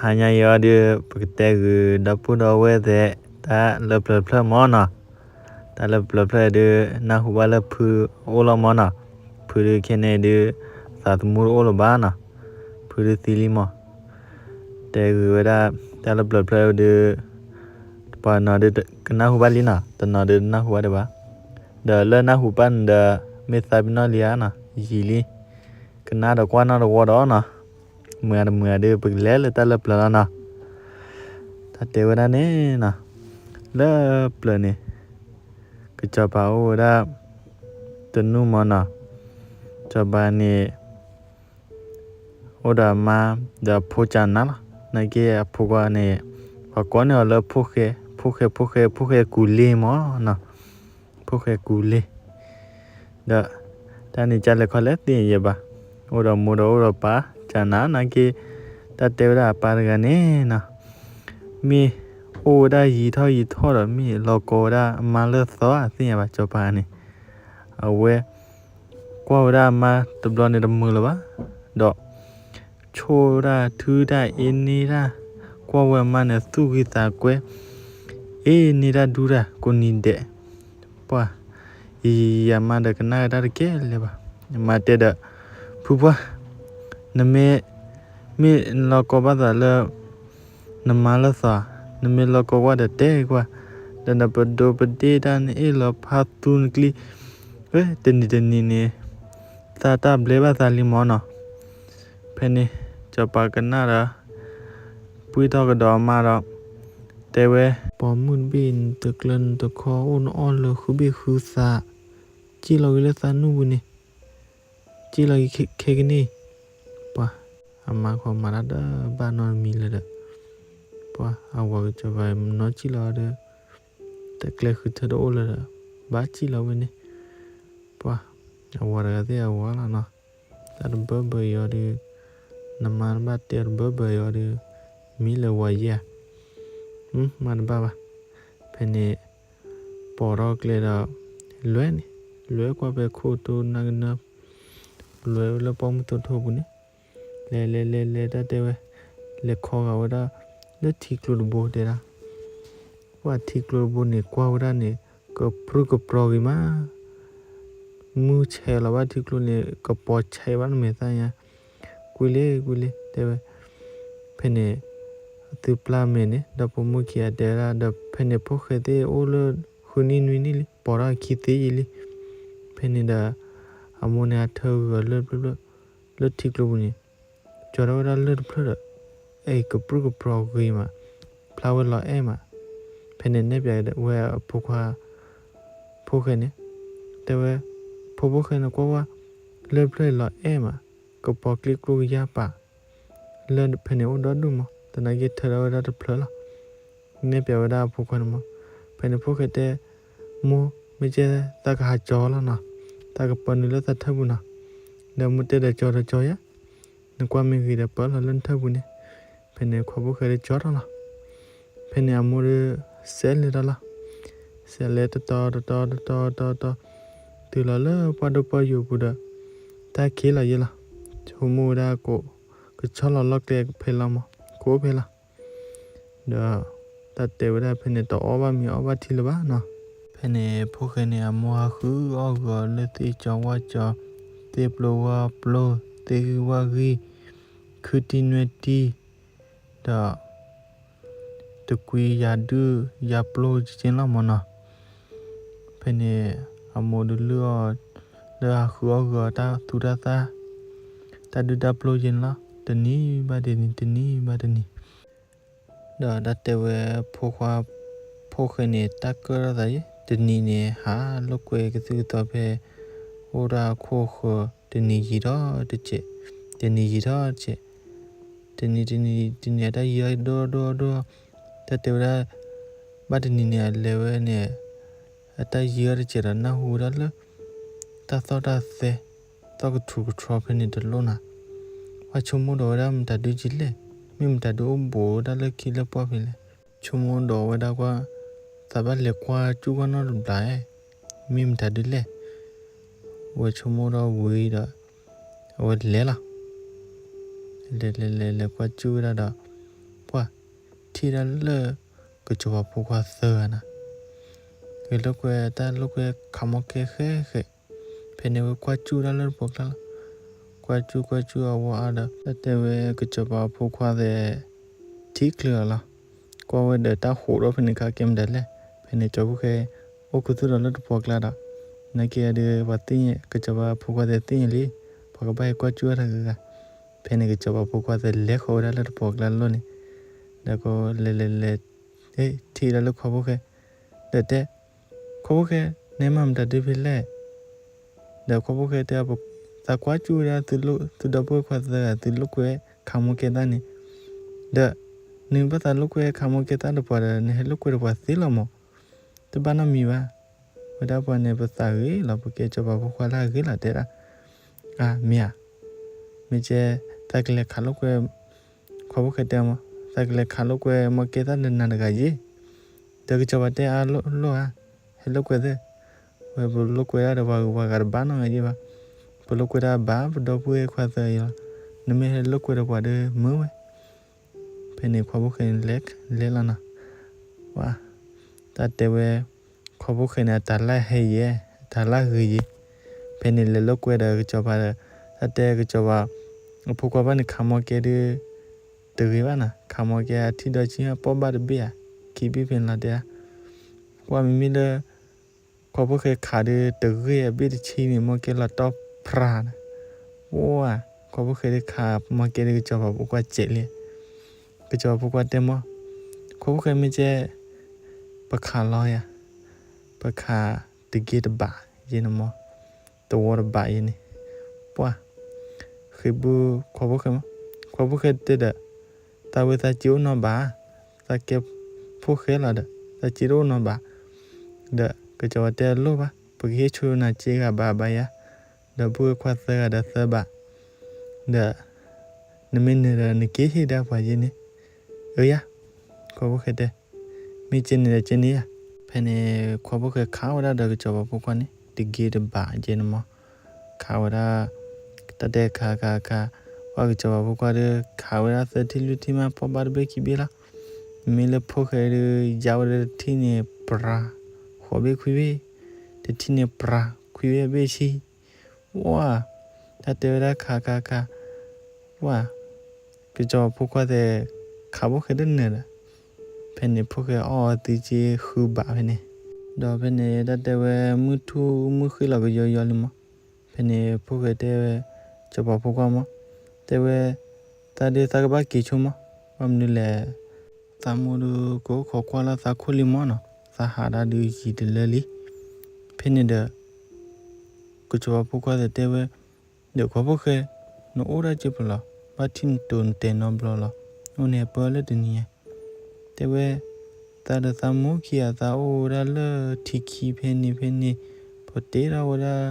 ဟါညါအံၤအီၤဒုး ပကတဲဂုာ်ဒီပုၢ်ဒီဝဲၢ်သ့ၣ် တၢ်လၢပျၢၤတဖျၢၣ်မၢ်နီၤ. တၢ်လၢပျၢၤတဖျၢၣ်ဒုး နၢ်ဟူဘၣ်လၢဖုအိၣ်လီၤမၢ်နီၤ. ဖုဒုးခဲန့ၣ်ဒုး သးသမူတအိၣ်လၢၤဘၣ်နီၤ. ဖုဒုးသံလံမၢ်. တဲဂုာ်ဝဲဒၣ် တၢ်လၢပျၢၤတဖျၢၣ်ဒုး ပှၤနီၤဒုးကနၢ်ဟူဘၣ်လံနီၤ, တနီၤဒုးတနၢ်ဟူဘၣ်ဒံးဘၣ်. ဒီးလၢနၢ်ဟူဘၣ်န့ၣ်ဒီး မ့ၢ်သးပ့ၤနီၣ်လံဧါနီၤ, ယံာ်လံ. ကနၣ်ဒီးကွၢ်နီၣ်တဝီဒီးနီၤ. မုာ်ဧါတမုာ်ဧါဒုး ပကလဲၤလၢတၢ်လၢပျၢၤလီၤနီၤ. တၢ်တဲဝဲဒၣ်န့ၣ်နီၤ, လၢပျၢၤန့ၣ် ကစီၤပၤအိၣ်ဝဲဒၣ် တနူၢ်မၢ်နီၤ. စီၤပၤန့ၣ် အိၣ်ဒီးအမါ ဒီးအဖိကနၣ်လီၤ. နာ်က့အဖိခွါန့ၣ် ပှၤကိးန့ၢ်အီၤလၢဖိၣ်ဃဲ, ဖိၣ်ဃဲ, ဖိၣ်ဃဲ, ဖိၣ်ဃဲကူလ့ၢ်မၢ်နီၤ. ဖိၣ်ဃဲကူလ့ၢ်. ဒီး တၢ်န့ၣ်ကလဲၤခီလဲၣ်သ့ၣ်ညါယဲဘၣ်. အိၣ်ဒီးမိၢ်ဒီးအိၣ်ဒီးပၢ် ကနၣ်နာ်က့ တၢ်တဲဝဲဒၣ်အပၢ်တဂၤန့ၣ်နီၤ, မ့ၢ်အိၣ်ဝဲဒၣ်ယံာ်ထီၣ်ယံာ်ထီၣ်ဒီး မ့ၢ်လီၤကီဝဲဒၣ်အမါလၢသီဧါ သ့ၣ်ညါဘၣ် စီၤပၤန့ၣ်. အဝဲ ကွၢ်ဝဲဒၣ်အမါတဘျီန့ၣ်တမုာ်လၢၤဘၣ်, ဒီး ဆိၣ်ဝဲဒၣ်ထုတၢ်အ့န့ၢ်တၢ်, ကွၢ်ဝဲအမါန့ၣ်သူၣ်ဂ့ၤသးကွဲ, အ့န့ၢ်တၢ်ဒူတၢ် ကိးနံၤဒဲး. ပှၤ ယံာ်ယံာ်ယံာ် အမါဒီးကနၣ်ဝဲဒၣ်တကဲလၢၤဘၣ်. အမါတဲဒီး ဖုပှၢ်, နမ့ၢ် မ့ၢ်နလီၤကီဘၣ်သးလၢ နမါလၢသီ, နမ့ၢ်လီၤကီကွၢ်ဒီးတဲကွၢ်, ဒီးနပဒိပဒ့ၣ်တၢ် နအ့ၣ်လီၤဖးသူနကျံ, တနံၤတနံၤန့ၣ် သးတၢ်ဘျဲဘၣ်သးလံမၢ်နီၤ. ဖဲန့ၣ် စီၤပၤကနၣ်ဒီး ပှံၢ်ထီၣ်ကဒီးအမါဒီး တဲဝဲ, ပိာ်မုၣ်တဘ့ၣ် နတကျၢၤနတခီ အိၣ်နအီၣ်လၢၤ ဃုဘ့ၣ်ဃုသး, စံၣ်လီၤက့ၤလၢသးနူၢ်ပူၤန့ၣ်, စံၣ်လီၤက့ၤခဲကနံၣ်. ပှၤ အမါခီမၤတၢ်ဒီးဘၣ်နီတမံၤလၢၤဒီး ပှၤအဝၤကစီၤပၤ မနီၢ်စံၣ်လီၤဒီး တကျဲဃုထၢတအိၣ်လၢၤဒီး ဘၣ်စံၣ်လီၤဝဲန့ၣ်. ပှၤ အဝၤတဂၤသ့ၣ်အဝၤလီၤနီၤ, တၢ်တဘၢဘၢအံၤအီၤဒီး နမါတဘၣ်တဲအီၤတဘၢဘၢအံၤအီၤဒီး မံလၢၤဝၤယဲၢ်ဧါ, မၤတဘၣ်ဘၣ်. ဖဲန့ၣ် ပိာ်ထီၣ်ကျဲဒီး လဲၤန့ၣ်, လဲၤကွၢ်ဖဲခိၣ်တိနၢ်ကနၢ, လဲၤဝဲလၢပိာ်မုၣ်သိထိပူၤန့ၣ်, လဲၤလဲၤလဲၤလဲၤ တၢ်တဲဝဲ, လဲၤခီဂာ်ဝဲဒၣ် လၢထံကျိတဘိတဲဒၣ် ပှၤထံကျိတဘိန့ၣ် ကွၢ်ဝဲဒၣ်န့ၣ် ကပြုၢ်ကပြီၤဂ့ၤမး, မုၢ်ဆဲးလီၤဘၣ်ထံကျိန့ၣ် ကပီၤဆဲးဘၣ်နမဲာ်သၣ်ညါ, ကွံာ်လ့ကွံာ်လ့ တဲဝဲ. ဖဲန့ၣ် အသုပျၢ်မဲာ်န့ၣ် ဒီဖိမိၢ်ခံဂၤတဲဝဲဒၣ်ဒီး ဖဲန့ၣ်ဖိၣ်ဃဲသ့ၣ်အိၣ်လၢ ဃုနံၣ်နွံနံၣ်လံ ပိာ်ထီၣ်အခံသ့ယံာ်လံ. ဖဲန့ၣ်ဒီး အမိၢ်န့ၣ်အထၢဂုာ်အီၤလၢ လၢထံကျိပူၤန့ၣ် ကၠီထီၣ်ဝဲဒၣ်လၢၢ်တဖျၢၣ်ဒီး အဲၣ်ကပြုၢ်ကပြီၤဂ့ၤမး, ဖျါဝဲလီၤအဲၣ်မး. ဖဲန့ၣ်နဲၣ်ပၠးဝဲအဖိခွါ ဖိၣ်ဃဲန့ၣ် တဲဝဲ, ဖိဖိၣ်ဃဲန့ၣ်ကွၢ်ဝဲ လၢၢ်တဖျၢၣ်အံၤလီၤအဲၣ်မး, ကပီၤကျ့ကျိကယါပာ်, လၢၢ်ဖဲန့ၣ်အိၣ်ဒီဒူၣ်မး သနာ်က့ထၢထီၣ်ဝဲဒၣ်တဖျၢၣ်လီၤ. နဲၣ်ပၠးဝဲဒၣ်အဖိခွါန့ၣ်မး. ဖဲန့ၣ်ဖိၣ်ဃဲတဲ, မိၢ်, မ့ၢ်ကဲသးကဟးကၠီလီၤနီၤ, သးကပၢနုာ်လၢသးထၢၣ်ပူၤနီၤ. ဒီးမိၢ်တဲဒီး ကၠီဒီးကၠီယါ, နကွၢ်မ့ၢ်ဂ့ၤဒီးပၢလီၤလၢနထၢၣ်ပူၤန့ၣ်. ဖဲန့ၣ်ခွါဖိၣ်ဃဲဒီးကၠီထီၣ်လီၤ. ဖဲန့ၣ်အမိၢ်ဒီး စဲးလဲၤတၢ်လီၤ. စဲးလဲၤတတီၤတတီၤတတီၤတတီၤ, တုၤလီၤလၢပှၢ်ဒိၣ်ပှၢ်ယိာ်ပူၤဒီး တၢ်ခံးလီၤယဲလီၤ. ဆိကမိၣ်ဝဲဒၣ် ကဆီလီၤလီၢ်ကျဲဖဲလီၤမး, ကအိၣ်ဖဲလီၤ. ဒီး တၢ်တဲဝဲဒၣ်ဖဲန့ၣ် တအီၣ်ဘၣ်မ့ၤအီၣ်ဘၣ်ထံလၢၤဘၣ်နီၤ. ဖဲန့ၣ်ဖိၣ်ဃဲန့ၣ် အမိၢ်ဟးဃုအီၣ်ဂီၤလၢသ့ၣ်ကၠီဝၣ်ကၠီ, သ့ၣ်ပျိဝၣ်ပျိ, သ့ၣ်ဂံၢ်ဝၣ်ဂံၢ်, ခုတံၢ်နွဲၣ်တံၢ်, ဒီး တကွံယၤဒုၣ်ယၤပျိက့လီၤမးနီၤ. ဖဲန့ၣ် အမိၢ်ဒုးလုၢ်အီၣ် လၢဟးဃုအီၣ်ဂီၤတၢ်သူတၢ်သၣ်, တၢ်ဒုၣ်တၢ်ပျိက့န့ၣ်လီၤ. တနံၤဘၣ်တနံၤ တနံၤဘၣ်တနံၤ, ဒီးတၢ်တဲဝဲဖိခွါ ဖိၣ်ဃဲန့ၣ် တၢ်ကၢၣ်ထီၣ်သးယဲ, တနံၤန့ၣ် ဟးလိာ်ကွဲကသုၣ်ကသီဖဲ အိၣ်ဒၣ်အခိၣ်ဃၢၤ, တနံၤယံာ်ထီၣ်တစဲး, တနံၤယံာ်ထီၣ်တစဲး, တနံၤတနံၤ တနံၤအတၢ်ယံာ်ထီၣ်ဒိၣ်ဒိၣ်ဒိၣ်, တၢ်တဲဝဲဒၣ် ဘၣ်တနံၤန့ၣ် အလဲၤဝဲန့ၣ် အတၢ်ယံာ်ထီၣ်တစဲးဒီး နၢ်ဟူဝဲဒၣ်လၢ တၢ်သီၣ်တၢ်သဲ သီၣ်ကထူးကထြီဖဲန့ၣ်တလိၣ်နၤ. ပှၤဆိကမိၣ်ဒီးဝဲဒၣ်မတၤဒုက့လဲၣ်, မ့ၢ်မတၤဒုအိၣ်ဘူးဝဲဒၣ်လၢခံလၢပှၢ်ဖဲလဲၣ်. ဆိကမိၣ်ဒီးဝဲဒၣ်ကွၢ် သးဘၣ်လဲၤကွၢ်ကၠူၣ်ကွၢ်နီတဘျီဧါ, မ့ၢ်မတၤဒုလဲၣ်. ဝဲဆိကမိၣ်ဒီးဝံၤဒီး အဝဲလဲၤလီၤ. လဲၤလဲၤလဲၤလဲၤကွၢ်ကၠူၣ်ဝဲဒၣ်ဒီး ပှၢ်, ထံၣ်ဒၣ်လၢ ကစီၤပၤဖိခွါသၢဂၤနၤ, ဂဲၤလိာ်ကွဲ တၢ်လိာ်ကွဲခးမီၢ်ကဲဃဲဃဲ, ဖဲန့ၣ်ဝဲကွၢ်စူၣ်ဒၣ်လၢတပှီၤကျါလီၤ. ကွၢ်စူၣ်ကွၢ်စူၣ်အဝဲအါဒီး တၢ်တဲဝဲကစီၤပၤဖိခွါသဲး ထံၣ်ချုးအီၤလီၤ. ကွၢ်ဝဲဒီးတၢ်ဟိးထီၣ်ဖဲန့ၣ် ခါကဲမတၤလဲၣ်. ဖဲန့ၣ်ကၠီဖိဃဲ အိၣ်ခူသူၣ်ဒီးလၢတပှီၤကျါဒီး နာ်က့ဒီး ပှၤသ့ၣ်ညါ ကစီၤပၤဖိခွါသဲးသ့ၣ်ညါလံ, ပှၤကဘၣ်ဟဲကွၢ်စူၣ်အီၤတဂၤဂၤ. ဖဲန့ၣ် ကစီၤပၤဖိခွါသဲးလဲၤဃီၤဝဲဒၣ်လၢတပှီၤကျါလီၤန့ၣ်, ဒီးကလဲၤလဲၤလဲၤ ထံၣ်ဒၣ်လၢခွါဖိဃဲ, ဒီးတဲ, ခွါဖိဃဲ, နမၤမတၤဒုဖဲလဲၣ်. ဒီးခွါဖိဃဲတဲ, သးကွၢ်စူၣ်ဝဲဒၣ် သုဒီပုၢ်ဝဲၢ်ခွါသၢဂၤ သုလိာ်ကွဲခးမီၢ်ကဲသၣ်န့ၣ်, ဒီး နဘၣ်သးလိာ်ကွဲခးမီၢ်ကဲသၣ်တပှၤဒီး နဟဲလိာ်ကွဲတပှၤသ့လီၤမး, တဘၣ်နီတမံၤဘၣ်. ဝဲဒၣ်ပှၤန့ၣ် ပသးဂ့ၤလီၤ, ပကဲကစီၤပၤဖိခွါလၢအဂ့ၤလီၤ တဲဒၣ်. အါ မ့ၢ်ဧါ, မ့ၢ်ကဲ သးကလဲၤခးလိာ်ကွဲ, ခွါဖိဃဲတဲမး, သးကလဲၤခးလိာ်ကွဲမီၢ်ကဲသၣ်နၤတဂၤယ့ၣ်. ဒီးကစီၤပၤတဲအါ လိၣ်ဧါ, ဟဲလိာ်ကွဲသ့, ဝဲပလိာ်ကွဲဒၣ်ဒီးပှၤဂုၤပှၤဂၤတဘၣ်နီတဂၤယ့ၣ်ဘၣ်, ပလိာ်ကွဲဒၣ်ဘၣ် ပဒီပုၢ်ဝဲၢ်ခွါသၢဂၤအံၤလီၤ, နမ့ၢ်ဟဲလိာ်ကွဲဒီးပှၤဒီးမုာ်ဝဲ ဖဲန့ၣ်ခွါဖိဃဲန့ၣ်လဲၤလီၤနီၤ, ဝါ, တၢ်တဲဝဲ, ခွါဖိဃဲန့ၣ် အတၢ်လၢဟဲယဲ, အတၢ်လၢဂ့ၤယဲ, ဖဲန့ၣ်လဲၤလိာ်ကွဲဒီးကစီၤပၤဒီး, တၢ်တဲကစီၤပၤ, အဖိခွါဘၣ်န့ၣ်ခးမီၢ်ကဲဒုး, တဂ့ၤဘၣ်နီၤ, ခးမီၢ်ကဲအထံၣ်ဒီးဆံဟၣ်ပီၣ်ဘၣ်တဘ့ၣ်ဧါ, ခံဘ့ၣ်ဖဲန့ၣ်လီၤတဲဧါ, ကွၢ်မ့မ့ၢ်လၢ ခွါဖိဃဲခးဒုးတဂ့ၤအဘ့ၣ်တဆံန့ၣ် မီၢ်ကဲလီၤတီၢ်ပြၤန့ၣ်, ဝါ, ခွါဖိဃဲဒုးခးမီၢ်ကဲဒုး ကစီၤပၤဖိခွါစဲးလံ, ကစီၤပၤဖိခွါတဲမး, ခွါဖိဃဲမ့ၢ်ကဲ, ပခးလီၤယၤ, ပခးတဂ့ၤတဘးယဲန့ၣ်မး, တဝီတဘးယဲန့ၣ်, ပှၢ်, ဃ့ဘုခွါဖိဃဲမး, ခွါဖိဃဲတဲဒီး, သးဝဲသးစ့အိၣ်နီတဘး, သးကဲဖိဃဲလီၤဒီး သးစ့တအိၣ်နီတဘး, ဒီးကစီၤပၤတဲအလိၣ်ဘၣ် ပကဟ့ၣ်ဆိနၤစ့ဂၤဘၣ်ဘၣ်ယၤ, ဒီးပုၢ်ဝဲၢ်ခွါသၢဂၤဒီးသၢဘး, ဒီး နမ့ၢ်နၢၤဒီးနက့ၤဟ့ၣ်ဒၣ်ပှၤယဲန့ၣ်, အၢယၤ, ခွါဖိဃဲတဲ, မ့ၢ်ကဲန့ၣ်ဒီးကဲန့ၣ်ယၤ, ဖဲန့ၣ် ခွါဖိဃဲခးဝဲဒၣ်ဒီးကစီၤပၤဖိခွါန့ၣ် တဂ့ၤတဘးယဲန့ၣ်မး, ခးဝဲဒၣ်, တၢ်တဲခးခးခး, ပှၢ်ကစီၤပၤဖိခွါဒီး ခးဝဲဒၣ်သၢထံၣ်လွံၢ်ထံၣ်မးပီၣ်ဘၣ်တဘ့ၣ်ခံဘ့ၣ်လီၤ, မ့မ့ၢ်လၢဖိဃဲဒီး ယါဝဲဒၣ်တထံၣ်န့ၣ်ပြၤ, ဃိးဘ့ၣ်ခွံဘ့ၣ်, တထံၣ်န့ၣ်ပြၤ, ခွံဘ့ၣ်အဘ့ၣ်ဆံ, ဝါ, တၢ်တဲဝဲဒၣ်ခးခးခး, ဝါ, ကစီၤပၤဖိခွါသဲး, ခးဖိဃဲတနၢၤဒီး, ဖဲန့ၣ်ဖိဃဲအီၣ်အီၤသံက့ဃုဘးဖဲန့ၣ်, ဒီးဖဲန့ၣ်တၢ်တဲဝဲမုၢ်ထူၣ်မုၢ်ဃ့လီၤကယီယီလံမး, ဖဲန့ၣ်ဖိဃဲတဲဝဲ, ကစီၤပၤဖိခွါမး, တဲဝဲ, သးဒုးသးကဘၣ်က့ၤဆိမး, ဘၣ်မနုၤလဲၣ် သးမိၢ်ဒုးကအိၣ်ခိးကွၢ်လၢသးခိၣ်လံမးနီၤ, သးဟးဒၣ်ဒုးယံာ်တလၢလံ, ဖဲန့ၣ်ဒီး ကစီၤပၤဖိခွါသဲးတဲဝဲ, ဒီးခွါဖိဃဲ, နအိၣ်ဒၣ်က့ၤပလီၢ်, ဘၣ်ထံၣ်နတိၤနတဲာ်နီတဘျီလီၤ, အိၣ်န့ၣ်အပၢလၢတနံၤညါ, တဲဝဲ, သးဒီးသးမိၢ်ခံဂၤ သးအိၣ်ဝဲဒၣ်လၢထံခံဖဲန့ၣ်ဖဲန့ၣ်, ပတ့ထီၣ်ဝဲဒၣ်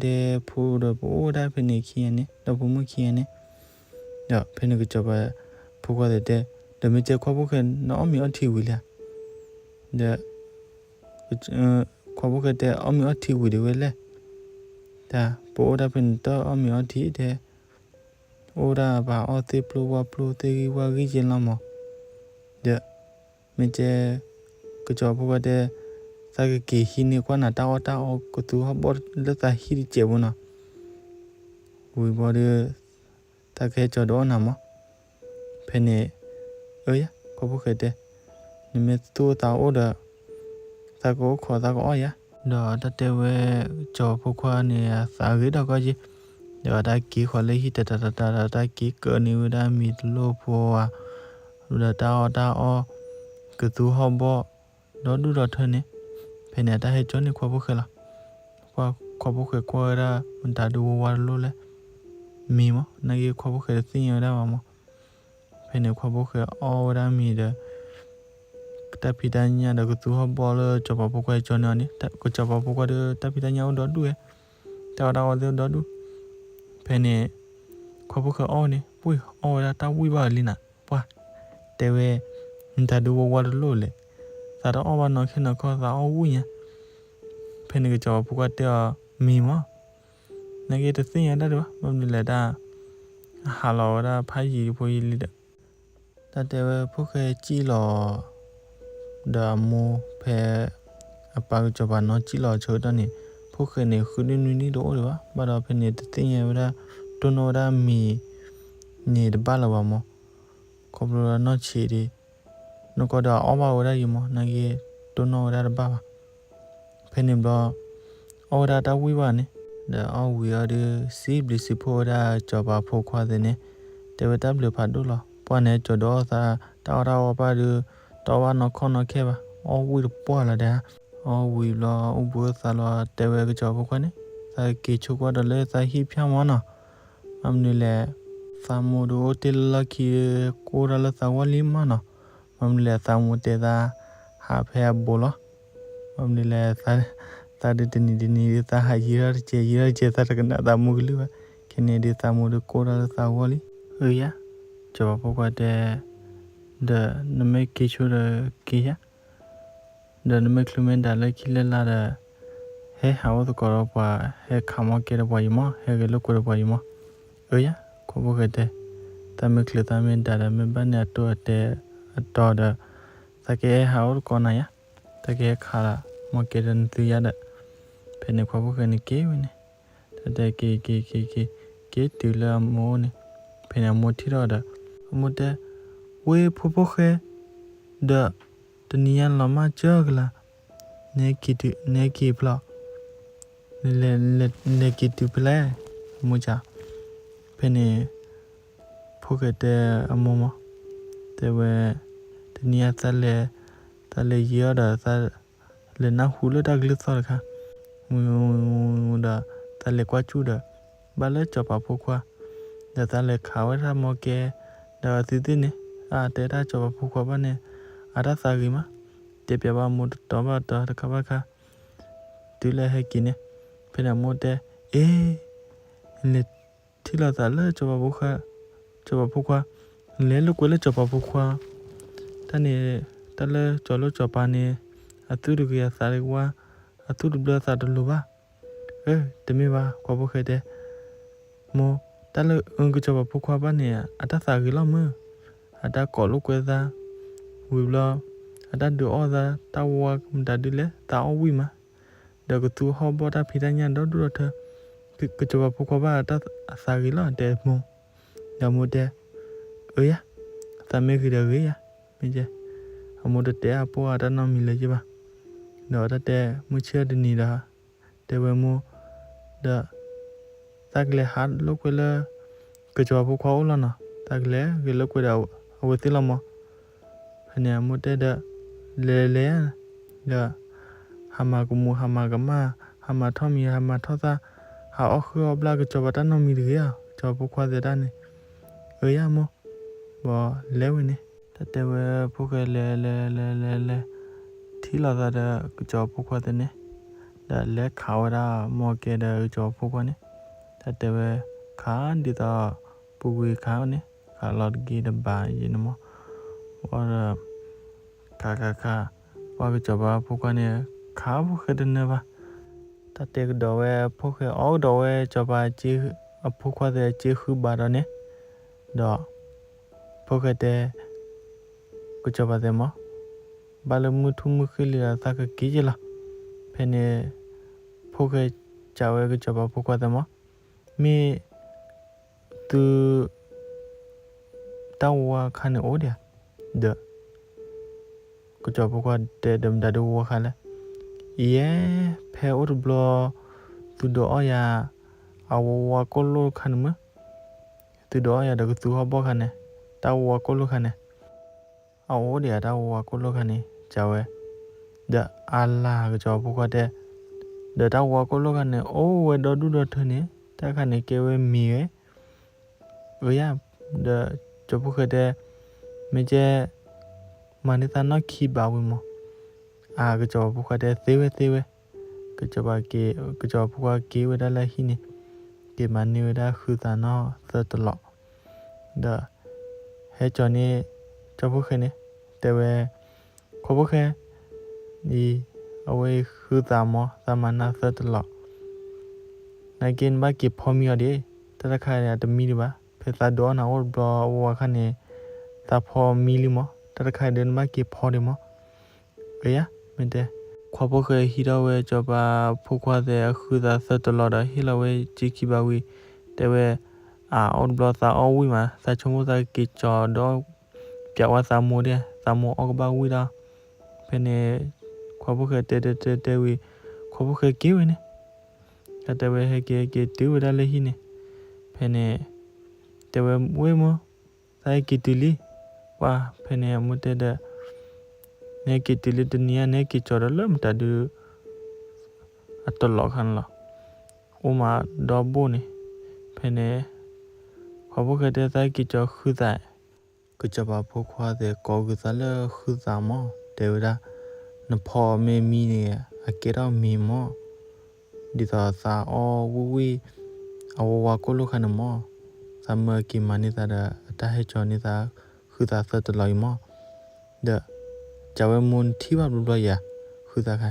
ဒဲဖိဒီးပအိၣ်ဝဲဒၣ်ဖဲန့ၣ်ခံဂၤန့ၣ် ဒီးဖိမုၣ်ခံဂၤန့ၣ်, ဒီးဖဲန့ၣ်ကစီၤပၤဖိခွါသဲးတဲ, ဒီးမ့ၢ်ကဲခွါဖိဃဲ နအီၣ်မ့ၤအီထံဝံၤလံဧါ, ဒီး ခွါဖိဃဲတဲအီၣ်မ့ၤအီထံဝံၤဒံးဝဲလဲၣ်, တၢ် ပအိၣ်ဒၣ်ဖဲန့ၣ်တအီၣ်မ့ၤအီထံတဲ, အိၣ်ဒၣ်ပှၤအီၣ်သ့ၣ်ပျိဝၣ်ပျိသ့ၣ်ဂံၢ်ဝၣ်ဂံၢ်က့လီၤမး, ဒီး မ့ၢ်ကဲ ကစီၤပၤဖိခွါတဲ, သးကက့ၤဟံးန့ၢ်ကွၢ်နၤတၢ်အီၣ်တၢ်အီကသူဟီၣ်ဘီၣ်လၢသးဟံၣ်တစဲးဖိနီၤ, ဝံၤဘီဒီး သးကဟဲကၠီၤဒုးအီၣ်နၤမး, ဖဲန့ၣ် အၢယၤ ခွါဖိဃဲတဲ, နမ့ၢ်သူၣ်အိၣ်သးအိၣ်ဒီး သးကအိၣ်ခိးသးကအီၣ်ယၤ, ဒီးတၢ်တဲဝဲ ကစီၤပၤဖိခွါန့ၣ် အသးဂ့ၤထီၣ်ကီက့ၤ, ဒီးတၢ်က့ၤဃီၤလၢဟံၣ်တတၤတတၤဒီး တၢ်က့ၤကၢးန့ၢ်ဝဲဒၣ်မ့ၤတလိၣ်ဖိဧါ, ဒီးတၢ်အီၣ်တၢ်အီ ကသူဟီၣ်ဘီၣ် ဒီဒူၣ်ဒီထၢန့ၣ်, ဖဲန့ၣ်အတၢ်ဟဲကၠီန့ၢ်ခွါဖိဃဲလီၤ, ခွါဖိဃဲကွၢ်ဝဲဒၣ် မတၤဒုးဝဲဝါတလိၣ်လဲၣ်, မ့ၤမး နာ်က့ခွါဖိဃဲတသ့ၣ်ညါဝဲဒၣ်ဘၣ်မး, ဖဲန့ၣ်ခွါဖိဃဲအီၣ်ဝဲဒၣ်မ့ၤဒီး တၢ်ဖံးတၢ်ညၣ်ဒီးကသူဟီၣ်ဘီၣ်လၢကစီၤပၤဖိခွါဟဲကၠီန့ၢ်အီၤန့ၣ်, ကစီၤပၤဖိခွါဒီးတၢ်ဖံးတၢ်ညၣ်အိၣ်ဒီဒူၣ်ဝဲ, တၢ်အီၣ်တၢ်အီသ့ၣ်အိၣ်ဒီဒူၣ်, ဖဲန့ၣ် ခွါဖိဃဲအီၣ်န့ၣ် ပှ့ၢ်အီၣ်ဝဲဒၣ်တၢ်ဝံၣ်ဘၣ်အလံနၤ, ပှၢ်, တဲဝဲ မတၤဒုးဝဲဝါတလိၣ်လဲၣ်, သးတအီၣ်ဘၣ်နီၢ်ခဲနီၢ်ခီ သးအီၣ်ဝံၣ်ညါ, ဖဲန့ၣ်ကစီၤပၤဖိခွါတဲအီၤ မ့ၤမး, နာ်က့တသ့ၣ်ညါဒၣ်ဒံးဘၣ် ဘၣ်မနုၤလဲၣ်ဒၣ်, ဟးလီၤဝဲဒၣ်ဖးယံာ်ဖိယံာ်လံဒီး တၢ်တဲဝဲဖိၣ်ဃဲစံၣ်လီၤ ဒီးအမိၢ်ဖဲ အပၢ်ကစီၤပၤနီၢ်စံၣ်လီၤအဆၢကတီၢ်န့ၣ် ဖိၣ်ဃဲန့ၣ် ဃုနံၣ်နွံနံၣ်တအိၣ်ဒံးဘၣ်. ဘၣ်ဒီးဖဲန့ၣ်တသ့ၣ်ညါဝဲဒၣ် တိၢ်နီၣ်ဝဲဒၣ်မ့ၤန့ၣ်တဘၣ်လၢၤဘၣ်မး. ခီဖျိလၢနီၢ်ဆံးဒံး နီၢ်ကီၢ်ဒီးအီၣ်ဘၣ်ဝဲဒၣ်ယံၤမး နာ်က့ တိၢ်နီၣ်ဝဲဒၣ်တဘၣ်ဘၣ်. ဖဲန့ၣ်ဘျီ အီၣ်ဝဲဒၣ်တၢ်ဝံၣ်ဘၣ်န့ၣ် ဒီးအီၣ်ဝံၤအီၤဒီး စံးဘျုးစံးဖှိၣ်ဝဲဒၣ်စီၤပၤဖိခွါသ့ၣ်န့ၣ် တဲဝဲတၢ်ဘျုးဖးဒိၣ်လီၤ. ပှၢ်န့ၣ်ကၠီၤဒီးအီၣ်သး တၢ်အီၣ်တၢ်အီပၢ်ဒီး တအီၣ်ဘၣ်နီၢ်ခီၣ်နီၢ်ခဲဘၣ် အီၣ်ဝံၣ်တပှၢ်လီၤဒဲး. အီၣ်ဝံၤဘျီ အိၣ်ဘှံးအိၣ်သါလီၤ တဲဝဲကစီၤပၤဖိခွါန့ၣ် သးက့ၤဆိကွၢ်ဒီးလၢသးဟံၣ်ဖၠၣ်မးနီၤ. မ့ၢ်မနုၤလဲၣ် သးမိၢ်ဒုးအိၣ်တ့ၢ်လၢလီၢ်ခံ ကိၢ်တၢ်လၢသးဂီၢ်လံမးနီၤ. မ့ၢ်မနုၤလဲၣ် သးမိၢ်တဲသး ဟးဖဲအဘိလီၤ. မ့ၢ်မနုၤလဲၣ် သးဒုးတနံၤတနံၤဒုး သးဟးယံၤထီၣ်တကဲး ယံၤထီၣ်တကဲး သးတကနၣ်သးမိၢ်ကလုၢ်ဘၣ်. ခဲန့ၣ်ဒုးသးမိၢ်ဒုးကိၢ်တၢ်လၢသးဂီၢ်လံ. အၢယၤ ကစီၤပၤဖိခွါတဲ ဒီးနမ့ၢ်က့ၤဆိဒီးက့ၤယၤ ဒီးနမ့ၢ်ချုးမ့ၢ်ဒၣ်လၢခံလၢလာ်ဒီး ဟဲဟးအိၣ်သကိးဒီးပှၤ ဟဲခးမီၢ်ကဲဒီးပှၤယံၤမး ဟဲဂဲၤလိာ်ကွဲဒီးပှၤယံၤမး. အၢယၤ ခွါဖိၣ်ဃဲတဲ သးမ့ၢ်ချုးသးမ့ၢ်ဒၣ်ဒီး မ့ၢ်ဘၣ်န့ၢ်အတိၢ်အတဲအတီၤဒီး သးကဟဲဟးအိၣ်သကိးနၤယၤ သးကဟဲခးလၢမီၢ်ကဲဒီးနသုယၤဒီး ဖဲန့ၣ်ခွါဖိၣ်ဃဲန့ၣ်က့ၤဝဲန့ၣ် တၢ်တဲက့ၤက့ၤက့ၤက့ၤ က့ၤတုၤလၢအမိၢ်အိၣ်န့ၣ် ဖဲန့ၣ်အမိၢ်ထံၣ်ထီၣ်ဒီး အမိၢ်တဲ ဝ့ၢ်ဖိဖိၣ်ဃဲ ဒီး တနံၤညါလီၤမၢ်ကၢကလၤ နဟဲက့ၤဖျီ လဲၤက့ၤတုၤဖဲလဲၣ် အမိၢ်က ဖဲန့ၣ် ဖိၣ်ဃဲတဲအမိၢ်မး တဲဝဲ တနံၤညါသးလဲၤ သးလဲၤယံၤအီၤဒီး သးလဲၤနၢ်ဟူလၢတၢ်ကလုၢ်သီၣ်တခါ ဒီးသးလဲၤကွၢ်ကၠူၣ်ဒီး ဘၣ်လၢစီၤပၤဖိခွါ ဒီးသးလဲၤခးဝဲဒၣ်မီၢ်ကဲ ဒီးအသုသ့ၣ်န့ၣ် အတဲတၢ်စီၤပၤဖိခွါဘၣ်န့ၣ် အတၢ်သးဂ့ၤမး တဲပျးဘၣ်မိၢ်တတီၤဘၣ်တီၤတခါဘၣ်ခါ တုၤလၢဟဲက့ၤန့ၣ် ဖဲန့ၣ်အမိၢ်တဲ အ့ နလဲၤထံၣ်လိာ်သးလၢစီၤပၤဖိခွါ စီၤပၤဖိခွါ နလဲၤလိာ်ကွဲလၢစီၤပၤဖိခွါ တၢ်န့ၣ် တၢ်လၢစီၤလိၣ်စီၤပၤန့ၣ် အသူၣ်တဂ့ၤအသးတဝါ အသူၣ်တဘျၢအသးတလိၤဘၣ် အၢ တမ့ၢ်ဘၣ် ခွါဖိၣ်ဃဲတဲ မိၢ် တၢ်လၢအကစီၤပၤဖိခွါဘၣ်န့ၣ် အတၢ်သးဂ့ၤလီၤမး အတၢ်ကိးလိာ်ကွဲသး ဝံၤဘျီ အတၢ်ဒုးအီၣ်သး တၢ်ဝါမတၤဒုလဲၣ် သးအီၣ်ဝံၣ်မး ဒီးကသူဟီၣ်ဘီၣ်တၢ်ဖံးတၢ်ညၣ်ဒီဒူၣ်ဒီထၢ ကစီၤပၤဖိခွါဘၣ်အတၢ်သးဂ့ၤလီၤ တဲမိၢ် ဒီးမိၢ်တဲ အၢယၤ သးမ့ၢ်ဂ့ၤဒီးဂ့ၤယၤ မ့ၢ်ကဲ အမိၢ်တတဲအပိာ်အတၢ်နီတမံၤလၢၤက့ဘၣ် ဒီးတၢ်တဲမုၢ်ဆ့ၣ်အီၤတနံၤဒီး တဲဝဲမိၢ် ဒီး သးကလဲၤဟးလိာ်ကွဲလၢ ကစီၤပၤဖိခွါအိၣ်လီၤနီၤ သးကလဲၤဂဲၤလိာ်ကွဲဒီးအဝဲသ့ၣ်လီၤမး ဖဲန့ၣ်အမိၢ်တဲဒီး လဲၤလဲၤ ဒီး ဟးမၤကမူၤ ဟးမၤကမၣ် ဟးမၤထီၣ်မံၤ ဟးမၤထီၣ်သၣ် ဟးအီၣ်ဃုအီၣ်ဘျၣ်ကစီၤပၤတၢ်နီတမံၤတဂ့ၤဧါ ကစီၤပၤဖိခွါသဲဒၣ်န့ၣ် အၢယၤမိၢ် ဘီလဲၤဝဲန့ၣ် တၢ်တဲဝဲဖိၣ်ဃဲလဲၤလဲၤလဲၤလဲၤလဲၤ ထံၣ်လိာ်သးဒီးကစီၤပၤဖိခွါသဲန့ၣ် ဒီးလဲၤခးဝဲဒၣ်မီၢ်ကဲဒီးကစီၤပၤဖိခွါန့ၣ် တၢ်တဲဝဲ ခးဒ်သိး ပူၤကွံာ်ခးန့ၣ် ခးလီၤတက့ၢ်တဘၣ်ယဲန့ၣ်မး ဝံၤဒီး ခးခးခး ပှၤကစီၤပၤဖိခွါန့ၣ် ခးဖိၣ်ဃဲတနၢၤဘၣ် တၢ်တဲကဒီးဝဲဖိၣ်ဃဲ အီၣ်ကဒီးဝဲစီၤပၤ အဖိခွါသဲအစ့ဃုဘးဒီးန့ၣ် ဒီး ဖိၣ်ဃဲတဲ ကစီၤပၤသဲမး ဘၣ်လၢမုၢ်ထူၣ်မုၢ်ဃ့လံဒီးသးကက့ၤက့ၤလီၤ ဖဲန့ၣ် ဖိၣ်ဃဲစံးဝဲကစီၤပၤဖိခွါသဲမး မ့ၢ် သု တၢ်ဝါခါန့ၣ်အိၣ်ဒံးဧါ ဒီး ကစီၤပၤဖိခွါတဲဒီးမတၤဒုးဝါခါလဲၣ် ယဲ ဖဲအိၣ်တဘျီ သုဒုးအီၣ်ယၤ အဝါဝါကိၣ်လိၣ်ခါန့ၣ်မ့ၢ် သုဒုးအီၣ်ယၤဒီးကသူဟီၣ်ဘီၣ်ခါန့ၣ် တၢ်ဝါဝါကိၣ်လိၣ်ခါန့ၣ် အအိၣ်ဒံးဧါ တၢ်ဝါဝါကိၣ်လိၣ်ခါန့ၣ် စံးဝဲ ဒီးအလၤကစီၤပၤဖိခွါတဲ ဒီးတၢ်ဝါဝါကိၣ်လိၣ်ခါန့ၣ် အိၣ်ဝဲဒီဒူၣ်ဒီထၢန့ၣ် တၢ်ခါန့ၣ်ကဲဝဲမ့ၤဝဲ အၢယၤ ဒီးကစီၤပၤဖိခွါတဲ မ့ၢ်ကဲ မၤန့ၢ်သးနီၣ်ခံဘးဝံၤမး အကစီၤပၤဖိခွါတဲသ့ဝဲသ့ဝဲ ကစီၤပၤက့ၤ ကစီၤပၤဖိခွါက့ၤဝဲဒၣ်လၢဟံၣ်န့ၣ် က့ၤမၤန့ၢ်ဝဲဒၣ်ဃုသးနီၣ်သၢတလီး ဒီး ဟဲကၠီၤန့ၢ် ကစီၤပၤဖိခွါန့ၣ် တဲဝဲ ကစီၤပၤဖိခွါ အံၤ အဝဲဃုသးမး သးမၤနၢ်သၢတလီး နာ်က့နဘၣ်က့ၤဖီမံအီၤဒံး တၢ်တခါန့ၣ် အတမံဒံးဘၣ် ဖဲသးဒုးအီၣ်နၤအိၣ်တဘျီအဝါခါန့ၣ် သးဖီမံလံမး, တၢ်တခါအံၤဒီးနဘၣ်က့ၤဖီဒံးမး. အၢယၤ မ့ၢ်တဲ, ခွါဖိၣ်ဃဲဟံးထီၣ်ဝဲစီၤပၤဖိခွါသဲးအဃုသးသၢတလီၤဒီး ဟ့ၣ်လီၤဝဲက့ခံဘးဝံၤ, တဲဝဲ, အအီၣ်တဘျီသးအီၣ်ဝံၣ်မး, သးဆိကမိၣ်သးက့ၤကၠီၤဒီး ပျးဝဲသးမိၢ်ဒၣ်, သးမိၢ်အီၣ်ကဘၣ်ဝံၣ်ဒီး, ဖဲန့ၣ် ခွါဖိၣ်ဃဲတဲတဲတဲတဲဝံၤ, ခွါဖိၣ်ဃဲက့ၤဝဲန့ၣ်, တၢ်တဲဝဲဟဲက့ၤဟဲက့ၤတုၤဝဲဒၣ်လၢဟံၣ်န့ၣ်, ဖဲန့ၣ် တဲဝဲဝ့ၢ်မိၢ်, သးဟဲက့ၤတုၤလံ, ပှၤဖဲန့ၣ်အမိၢ်တဲဒီး, နဟဲက့ၤတုၤလံတနံၤဧါ, နဟဲက့ၤကၠီၤဒီးလၢမတၤဒု အတလီၤခါန့ၣ်လီၤ, အိၣ်မးဒီဘိၣ်န့ၣ်, ဖဲန့ၣ် ခွါဖိၣ်ဃဲတဲသးဟဲက့ၤကၠီၤဃုသး, ကစီၤပၤဖိခွါသဲးကိးဂုၤသးလၢဃုသးမး, တဲဝဲဒၣ်, နဖီမ့ၢ်မံန့ၣ် အကဲထီၣ်မံမး, ဒ်သိးသးအီၣ်ဝံၣ်ဝံၣ် အဝဲဝါကိၣ်လိာ်ခါန့ၣ်မး, သးမၢက့ၤမၤန့ၢ်သးဒီး အတၢ်ဟဲကၠီၤန့ၢ်သး ဃုသးသၢတလီၤအံၤမး, ဒီး ကးဝဲမိၢ်နထံၣ်ဘၣ်ဘျီဘျီယၤ, ဃုသးခါ,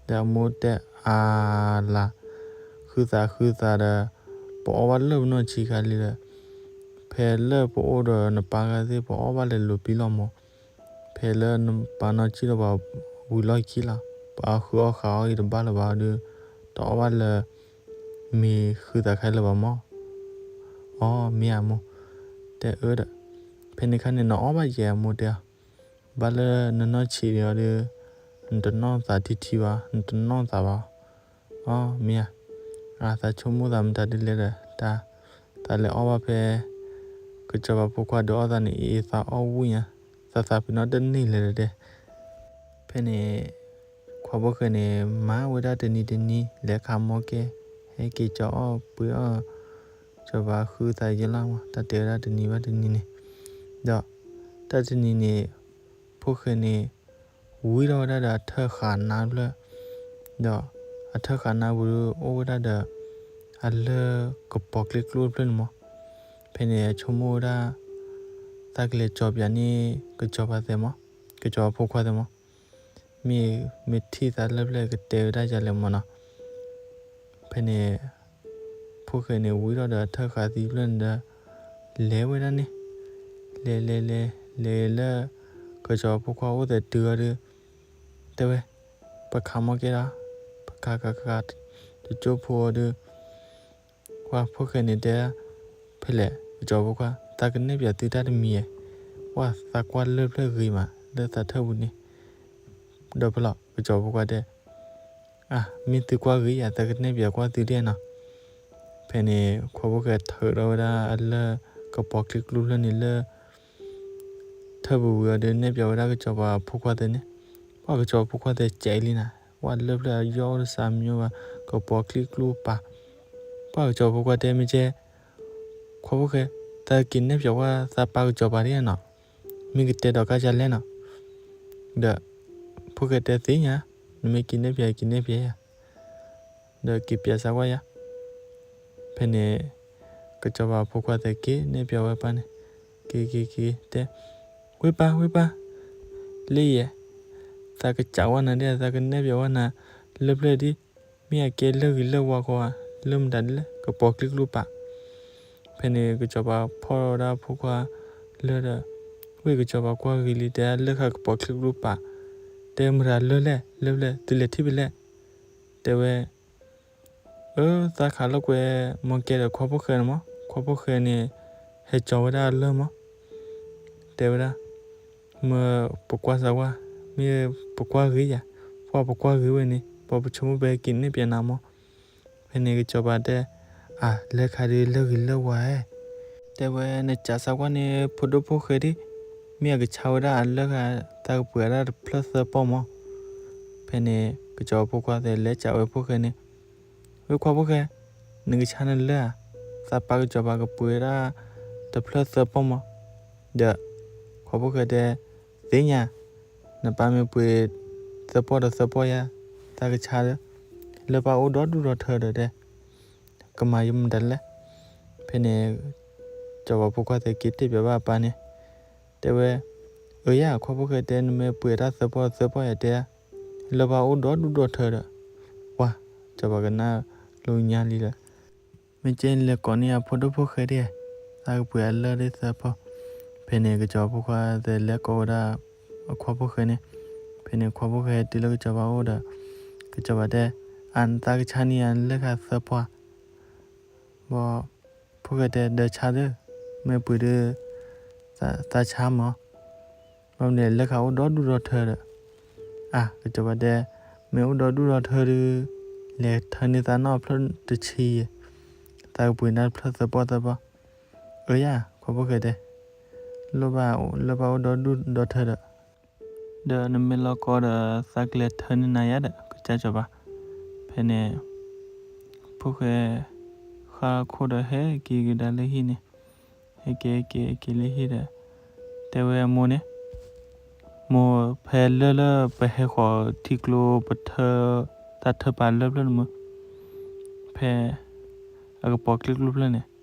ဒီးအမိၢ်တဲအါလၢ်, ဃုသးဃုသးဒီး, ပအီၣ်ဘၣ်လၢပနီၢ်ဆံးခါလံဒီး, ဖဲလၢပအိၣ်ဒီးနပၢ်ဂၤသ့ၣ် ပအီၣ်ဘၣ်လဲၤလိၤပံလီၤမး, ဖဲလၢနပၢ်နီၢ်ကံၣ်ဒီးပှၤဝံၤလီၢ်ခံလီၤ, ပှၤဃုအီၣ်ဃုအီၣ်အံၤတဘၣ်လၢၤဘၣ်ဒီး, တအီၣ်ဘၣ်လၢ မ့ၤဃုသးခါလၢၤဘၣ်မး, အီ မ့ၢ်ဧါမိၢ်, တဲအၢဒီး, ဖဲန့ၣ်ခါန့ၣ် နအီၣ်ဘၣ်ယဲအမိၢ်တဲအီၤ, ဘၣ်လၢနနီၢ်ဆံးဒီးဒီး, နတနီၢ်သးထံထံဘၣ်, နတနီၢ်သးဘၣ်, အီ မ့ၢ်ဧါ, အသးဆိကမိၣ်သးမတၤဒ်လဲၣ်ဒီး, တၢ်, သးလဲၤအီၣ်ဘၣ်ဖဲ ကစီၤပၤဖိခွါဒုးအီၣ်သးန့ၣ်အံၤ သးအီၣ်ဝံၣ်ညါ, သးသးပ့ၤနီၣ်တန့ၢ်လဲၣ်ဒီးတဲ, ဖဲန့ၣ် ခွါဖိၣ်ဃဲန့ၣ် မၤဝဲဒၣ်တနံၤတနံၤ လဲၤခးမီကဲ, ဟဲက့ၤကၠီၤအီၣ်ပှ့ၤအီၣ်, စီၤပၤဃုသးယဲလီၤမး တၢ်တဲဝဲဒၣ်တနံၤဘၣ်တနံၤန့ၣ်, ဒီး, တၢ်တနံၤန့ၣ်, ဖိၣ်ဃဲန့ၣ်, ဝံထီၣ်ဝဲဒၣ်ဒီးအထၢၣ်ဃာ်နါဖျၢၣ်, ဒီး, အထၢၣ်ဃာ်နါပူၤဒီးအိၣ်ဝဲဒၣ်ဒီး, အလၢၢ်ကပီၤချံကျိတဖျၢၣ်န့ၣ်မး, ဖဲန့ၣ်အဆိကမိၣ်ဝဲဒၣ် သးကလဲၤကၠီၤပၠးန့ၢ် ကစီၤပၤသဲးမး, ကစီၤပၤဖိခွါသဲးမး, မ့ၢ်မ့ၢ်ထံၣ်သးလၢဖျၢၣ်ကတဲဝဲဒၣ်ယၤလဲၣ်မးနီၤ, ဖဲန့ၣ်, ဖိၣ်ဃဲန့ၣ်ဝံထီၣ်ဒီးအထၢၣ်ဃာ်သံဖျၢၣ်န့ၣ်ဒီး, လဲၤဝဲဒၣ်န့ၣ်, လဲၤလဲၤလဲၤလဲၤလၢ, ကစီၤပၤဖိခွါအိၣ်သဲးတုၤအီၤဒီး, တဲဝဲ, ပခးမီကဲဒီး, ပခးခးခး, တကၠိဖိအီၤဒီး ပှၤဖိၣ်ဃဲန့ၣ်တဲ, ဖဲလဲၣ် ကစီၤပၤဖိခွါ သးကနဲၣ်ပၠးသုတၢ်တမံၤဧါ, ပှၤသးကွၢ်လၢဖျၢၣ်ဂ့ၤမး လၢသးထၢၣ်ပူၤန့ၣ်, ဒီးဖဲလဲၣ် ကစီၤပၤဖိခွါတဲ, အၢ မ့ၢ်သုကွၢ်ဂ့ၤယၤ သးကနဲၣ်ပၠးကွၢ်သုဒ်နီၤ, ဖဲန့ၣ် ခွါဖိၣ်ဃဲထုးထီၣ်ဝဲဒၣ်အလၢၢ်ကပီၤချံကျိဖျၢၣ်န့ၣ်လၢ ထၢၣ်ပူၤဝံၤအီၤဒီးနဲၣ်ပၠးဝဲဒၣ်ကစီၤပၤဖိခွါသဲးန့ၣ်, ပှၤကစီၤပၤဖိခွါသဲးကဲးလံနၤ, ပှၤလၢဖျၢၣ်အယီၣ်အိၣ်တစးမံၤဘၣ်, ကပီၤချံကျိပာ်, ပှၤကစီၤပၤဖိခွါတဲမ့ၢ်ကဲ, ခွါဖိၣ်ဃဲ, သးက့ၤနဲၣ်ပၠးဝဲသးပၢ်ကစီၤပၤဒ်နီၤ, မ့ၢ်ကတဲဒီးကါယၤလဲၣ်နီၤ, ဒီး, ဖိၣ်ဃဲတဲသ့ၣ်ညါ, နမ့ၢ်က့ၤနဲၣ်ပၠးက့ၤနဲၣ်ပၠးယၤ ဒီးက့ၤပၠးစၢကွၢ်ယၤ, ဖဲန့ၣ်, ကစီၤပၤဖိခွါသဲးက့ၤနဲၣ်ပၠးဝဲပၢ်န့ၣ်, က့ၤက့ၤက့ၤတဲ, ဝ့ၢ်ပၢ်ဝ့ၢ်ပၢ်, လၢယဲ, သးကစးဝဲနၤဒ် သးကနဲၣ်ပၠးဝဲနၤ, လၢဖျၢၣ်ဒ်, မ့ၢ်အကဲလၢဂ့ၤလၢဝါဃီဧါ, လၢမတၤဒ်လဲၣ် ကပီၤချံကျိပာ် ဖဲန့ၣ်ကစီၤပၤဖီၣ်ဝဲဒၣ်ဖိခွါလၢာ်ဒီး, ဝ့ၢ်ကစီၤပၤကွၢ်ဂ့ၤလံ တဲလၢဃာ်ကပီၤချံကျိပာ်, တဲမတၤလၢာ်လဲၣ် လၢာ်လဲၣ် သုလဲၤထံၣ်ဖဲလဲၣ်, တဲဝဲ, အၢ သးခးလိာ်ကွဲမီကဲဒီးခွါဖိၣ်ဃဲန့ၣ်မး, ခွါဖိၣ်ဃဲန့ၣ်, ဟဲကၠီၤဝဲဒၣ်အလၢၢ်မး, တဲဝဲဒၣ် မၢပကွၢ်စၢဝါ, မ့ၢ်ပကွၢ်ဂ့ၤယၤ, ပှၤပကွၢ်ဂ့ၤဝဲန့ၣ် ပှၤပဆိကမိၣ်ပက့ၤနဲၣ်ပၠးနၤမး, ဖဲန့ၣ်ကစီၤပၤတဲ, အၢ လၢခါဒုးလၢဂ့ၤလၢဝါဧါ, တဲဝဲနစးစၢကွၢ်န့ၣ် ဖိဒိၣ်ဖိၣ်ဃဲဒ်, မ့ၢ်အကဆါဝဲဒၣ်အလၢၢ်ဃာ် သးကပှ့ၤဝဲဒၣ်တဖျၢၣ်သၢပီၢ်မး, ဖဲန့ၣ်ကစီၤပၤဖိခွါသဲးလဲၤစးဝဲဖိၣ်ဃဲန့ၣ်, ဝ့ၢ်ခွါဖိၣ်ဃဲ, နကဆါနလၢၢ်ဧါ, သးပၢ်ကစီၤပၤကပှ့ၤဝဲဒၣ်, တဖျၢၣ်သၢပီၢ်မး, ဒီး, ခွါဖိၣ်ဃဲတဲ, သ့ၣ်ညါ, နပၢ်မ့ၢ်ပှ့ၤ, သၢပီၢ်ဒီးသၢပီၢ်ယါ, သးကဆါဒီး, လၢပၢ်အိၣ်ဒီဒူၣ်ဒီထၢဒီးတဲ, ကမၤယမတၤလဲၣ်, ဖဲန့ၣ်, စီၤပၤဖိခွါသဲးက့ၤတဲပၠးဘၣ်အပၢ်န့ၣ်, တဲဝဲ, အၢယၤ ခွါဖိၣ်ဃဲတဲနမ့ၢ်ပှ့ၤတၢ်သၢပီၢ်သၢပီၢ်ယၤတဲဧါ, လၢပၢ်အိၣ်ဒီဒူၣ်ဒီထၢဒီး, ပှၤ, စီၤပၤကနၣ်လိညါလံလၢ မ့ၢ်ကဲလဲၤကိးန့ၢ်အဖိဒိၣ်ဖိၣ်ဃဲဒ်, သးကပှ့ၤအလၢၢ်ဒ်သၢပီၢ်, ဖဲန့ၣ် ကစီၤပၤဖိခွါသဲးလဲၤကိးဝဲဒၣ် အခွါဖိၣ်ဃဲန့ၣ်, ဖဲန့ၣ် ခွါဖိၣ်ဃဲတုၤလၢကစီၤပၤအိၣ်ဒီး ကစီၤပၤတဲ, အၣ် နသးကဆါန့ၢ်ယၤ နလဲၤဃာ်သၢပီၢ်ဧါ, ဘီ ဖိၣ်ဃဲတဲ ဒီးဆါသၢ, မ့ၢ်ပှ့ၤဒီး သးဆါမး, ဘၣ်မနုၤလဲၣ် လဲၤဃာ်အိၣ်ဒီဒူၣ်ဒီထၢဒီး, အၣ် ကစီၤပၤတဲ, မ့ၢ်အိၣ်ဒီဒူၣ်ဒီထၢဒီး လဲၤထၢန့ၢ်သးနီၢ်ဖျၢၣ်တဆံယဲ, သးကပှ့ၤနၤတဖျၢၣ်သၢပီၢ်သၢပီၢ်, အၢယၤ ခွါဖိၣ်ဃဲတဲ, လိၣ်ဘၣ် လၢဘၣ်အိၣ်ဒီဒူၣ်ဒီထၢဒီး ဒီးနမ့ၢ်လီၤကီဒီး သးကလဲၤထၢန့ၢ်နၤယါဒီး ကစၢ်စီၤပၤ, ဖဲန့ၣ် ဖိၣ်ဃဲ ဃါခိၣ်ဒီးဟဲက့ၤကဒါလၢဟံၣ်န့ၣ်, ဟဲက့ၤဟဲက့ၤဟဲက့ၤလၢဟံၣ်ဒီး တဲဝဲအမိၢ်န့ၣ်, မိၢ်ဖဲလၢလၢပဟဲဃီၤထံကျိပထၢ သးထၢပာ်လၢဖျၢၣ်န့ၣ်မ့ၢ်, ဖဲ အကပီၤကျ့ကျိဖျၢၣ်န့ၣ်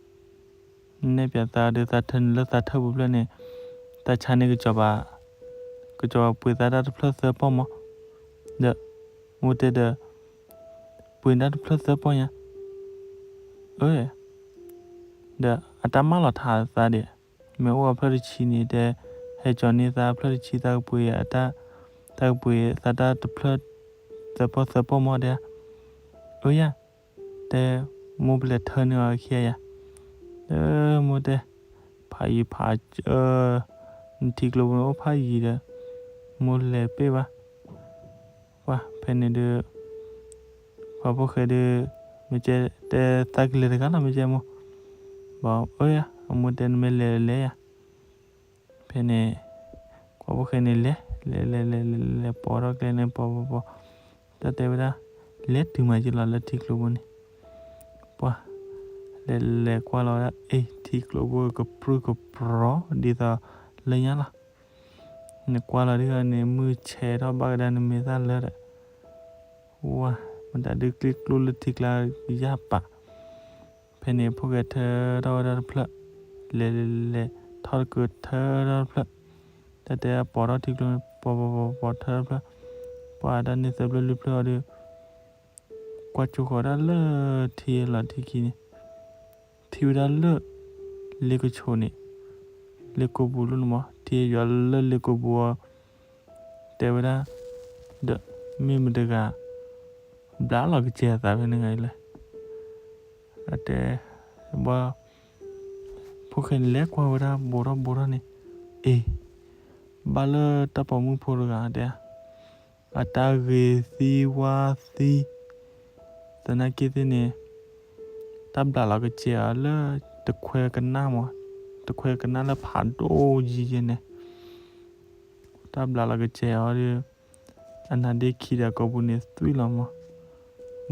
နဲၣ်ပၠးသးဒီး သးထၢနုာ်လၢသးထၢပူၤဖျၢၣ်န့ၣ်, သးဆါန့ၢ်ကစီၤပၤ, ကစီၤပၤပှ့ၤသးတၢ်တဖျၢၣ်သၢပီၢ်မး, ဒီး မိၢ်တဲဒီး ပှ့ၤတၢ်တဖျၢၣ်သၢပီၢ်ညါ, အၢ ဒီးအတၢ်မၢလီၤထးသးဒီး, မ့ၢ်အိၣ်အဖျၢၣ်တဆံန့ၣ်တဲ, ဟဲကၠီၤန့ၢ်သးအဖျၢၣ်တဆံ သးကပှ့ၤအတၢ်, သးကပှ့ၤသးတၢ်တဖျၢၣ်သၢပီၢ်သၢပီၢ်မးတဲ, အၢယၤ, တဲ, မိၢ်ပလဲၤထၢန့ၢ်အီၤခံယၤ, မိၢ်တဲ, ဖးယံၤဖး, နထံကျိပူၤန့ၣ်အိၣ်ဖးယံၤဒီး, မိၢ်လဲၤပ့ၢ်ဘၣ်, ပှၤဖဲန့ၣ်ဒီး ပှၤဖိၣ်ဃဲဒီး မ့ၢ်ကဲတဲသးကလဲၤတဂၤလီၤ မ့ၢ်ကဲမိၢ်, ဘၣ်အၢယၤ အမိၢ်တဲနမ့ၢ်လဲၤလဲၤယၤ, ဖဲန့ၣ် ပှၤဖိၣ်ဃဲန့ၣ်လဲၤ လဲၤလဲၤလဲၤလဲၤလဲၤ ပိာ်ထီၣ်ကျဲန့ၣ် ပိာ်ပိာ်ပိာ်, တၢ်တဲဝဲဒၣ် လဲၤတုၤမးက့ၤလီၤလၢထံကျိပူၤန့ၣ်, ပှၤ လဲၤလဲၤကွၢ်လီၤဝဲဒၣ် အ့ ထံကျိပူၤကပြုၢ်ကပြီၤ ဒ်သိးလၢညါလီၤ. နကွၢ်လီၤဒ်န့ၣ် မုၢ်ဆဲးထီၣ်ဘၣ်ကဒါနမ့ၢ်သၣ်လၢဒီး, ဝါ မတၤဒုးကျ့ကျိလၢထံကျါကယၢ်ပာ်, ဖဲန့ၣ်ဖိၣ်ဃဲထၢထီၣ်ဝဲဒၣ်တဖျၢၣ်, လဲၤလဲၤလဲၤလဲၤ ထီၣ်တကၢထၢထီၣ်တဖျၢၣ်, တၢ်တဲပိာ်ထီၣ်ထံကျိန့ၣ် ပိာ်ပိာ်ပိာ်ပိာ်ထၢထီၣ်တဖျၢၣ်, ပှၤတၢ်န့ၢ်သၢဖျၢၣ်လွံၢ်ဖျၢၣ်အီၤဒီး ကွၢ်ကၠိဃီၤဒၣ်လၢထံလီၤထံခံန့ၣ်, ထံၣ်ဝဲဒၣ်လၢ လ့ကဆိးန့ၣ်, လ့ကိပူၤလီၤန့ၣ်မး ထံၣ်ယွၤလၢလ့ကိပူၤအီၤ, တဲဝဲဒၣ်, ဒီးမ့ၢ်မတဂၤ ဘျးလီၤကစဲၤအသးဖဲန့ၣ်ဂၤအံၤလဲၣ်. အတဲ, ဘၣ်, ဖိၣ်ဃဲန့ၣ်လဲၤကွၢ်ဝဲဒၣ်ဘူးထီၣ်ဘူးထီၣ်န့ၣ်, အ့, ဘၣ်လၢတၢ်ပိာ်မုၣ်ဖိတဂၤတဲ အတၢ်ဂ့ၤသံဝါသံ, သနာ်က့သ့ၣ်န့ၣ်, တၢ်ဘျးလီၤကစဲၤအီၤလၢတခွဲကနၣ်မး, တခွဲကနၣ်လၢဖးဒိၣ်ယံၤယဲန့ၣ်, တၢ်ဘျးလီၤကစဲၤအီၤဒီး, အနါဒ့ခံဒီးကိာ်ပူၤန့ၣ်သွံၣ်လီၤမး,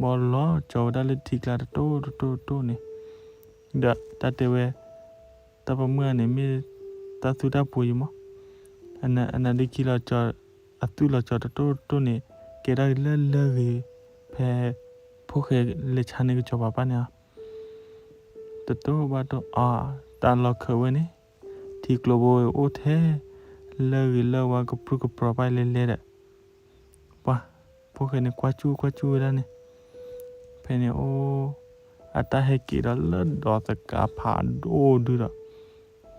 ဘီလီၤကၠီဝဲဒၣ်လၢထံကျါတတိၢ်တတိၢ်တတိၢ်န့ၣ်, ဒီးတၢ်တဲဝဲ, တၢ်ပိာ်မုၣ်ဂၤန့ၣ်မ့ၢ်တၢ်သူတၢ်ပှ့ၤယံၤမး, အနါဒ့ခံလီၤကၠီ, အသွံၣ်လီၤကၠီတတိၢ်တတိၢ်န့ၣ် ကဲဒၣ်လၢလၢၢ်ဂ့ၤ, ဖဲ ဖိၣ်ဃဲလဲၤဆါန့ၢ်ကစီၤပၤဘၣ်န့ၣ်လီၤ. တတိၢ်ဘၣ်တတိၢ်အီၤ, တၢ်လီၤခၢးဝဲန့ၣ်, ထံကျိဘိအိၣ်ထဲ, လၢၢ်ဂ့ၤလၢၢ်ဝါကပြုၢ်ကပြီၤဘၣ်လဲၤလဲၤဒီး, ပှၤ, ဖိၣ်ဃဲန့ၣ်ကွၢ်ကၠူၣ်ကွၢ်ကၠူၣ်ဝဲဒၣ်န့ၣ်, ဖဲန့ၣ်အိၣ်, အတၢ်ဟဲက့ၤဒီးလၢဒီးသကးဖးဒိၣ်ဒုဒီး,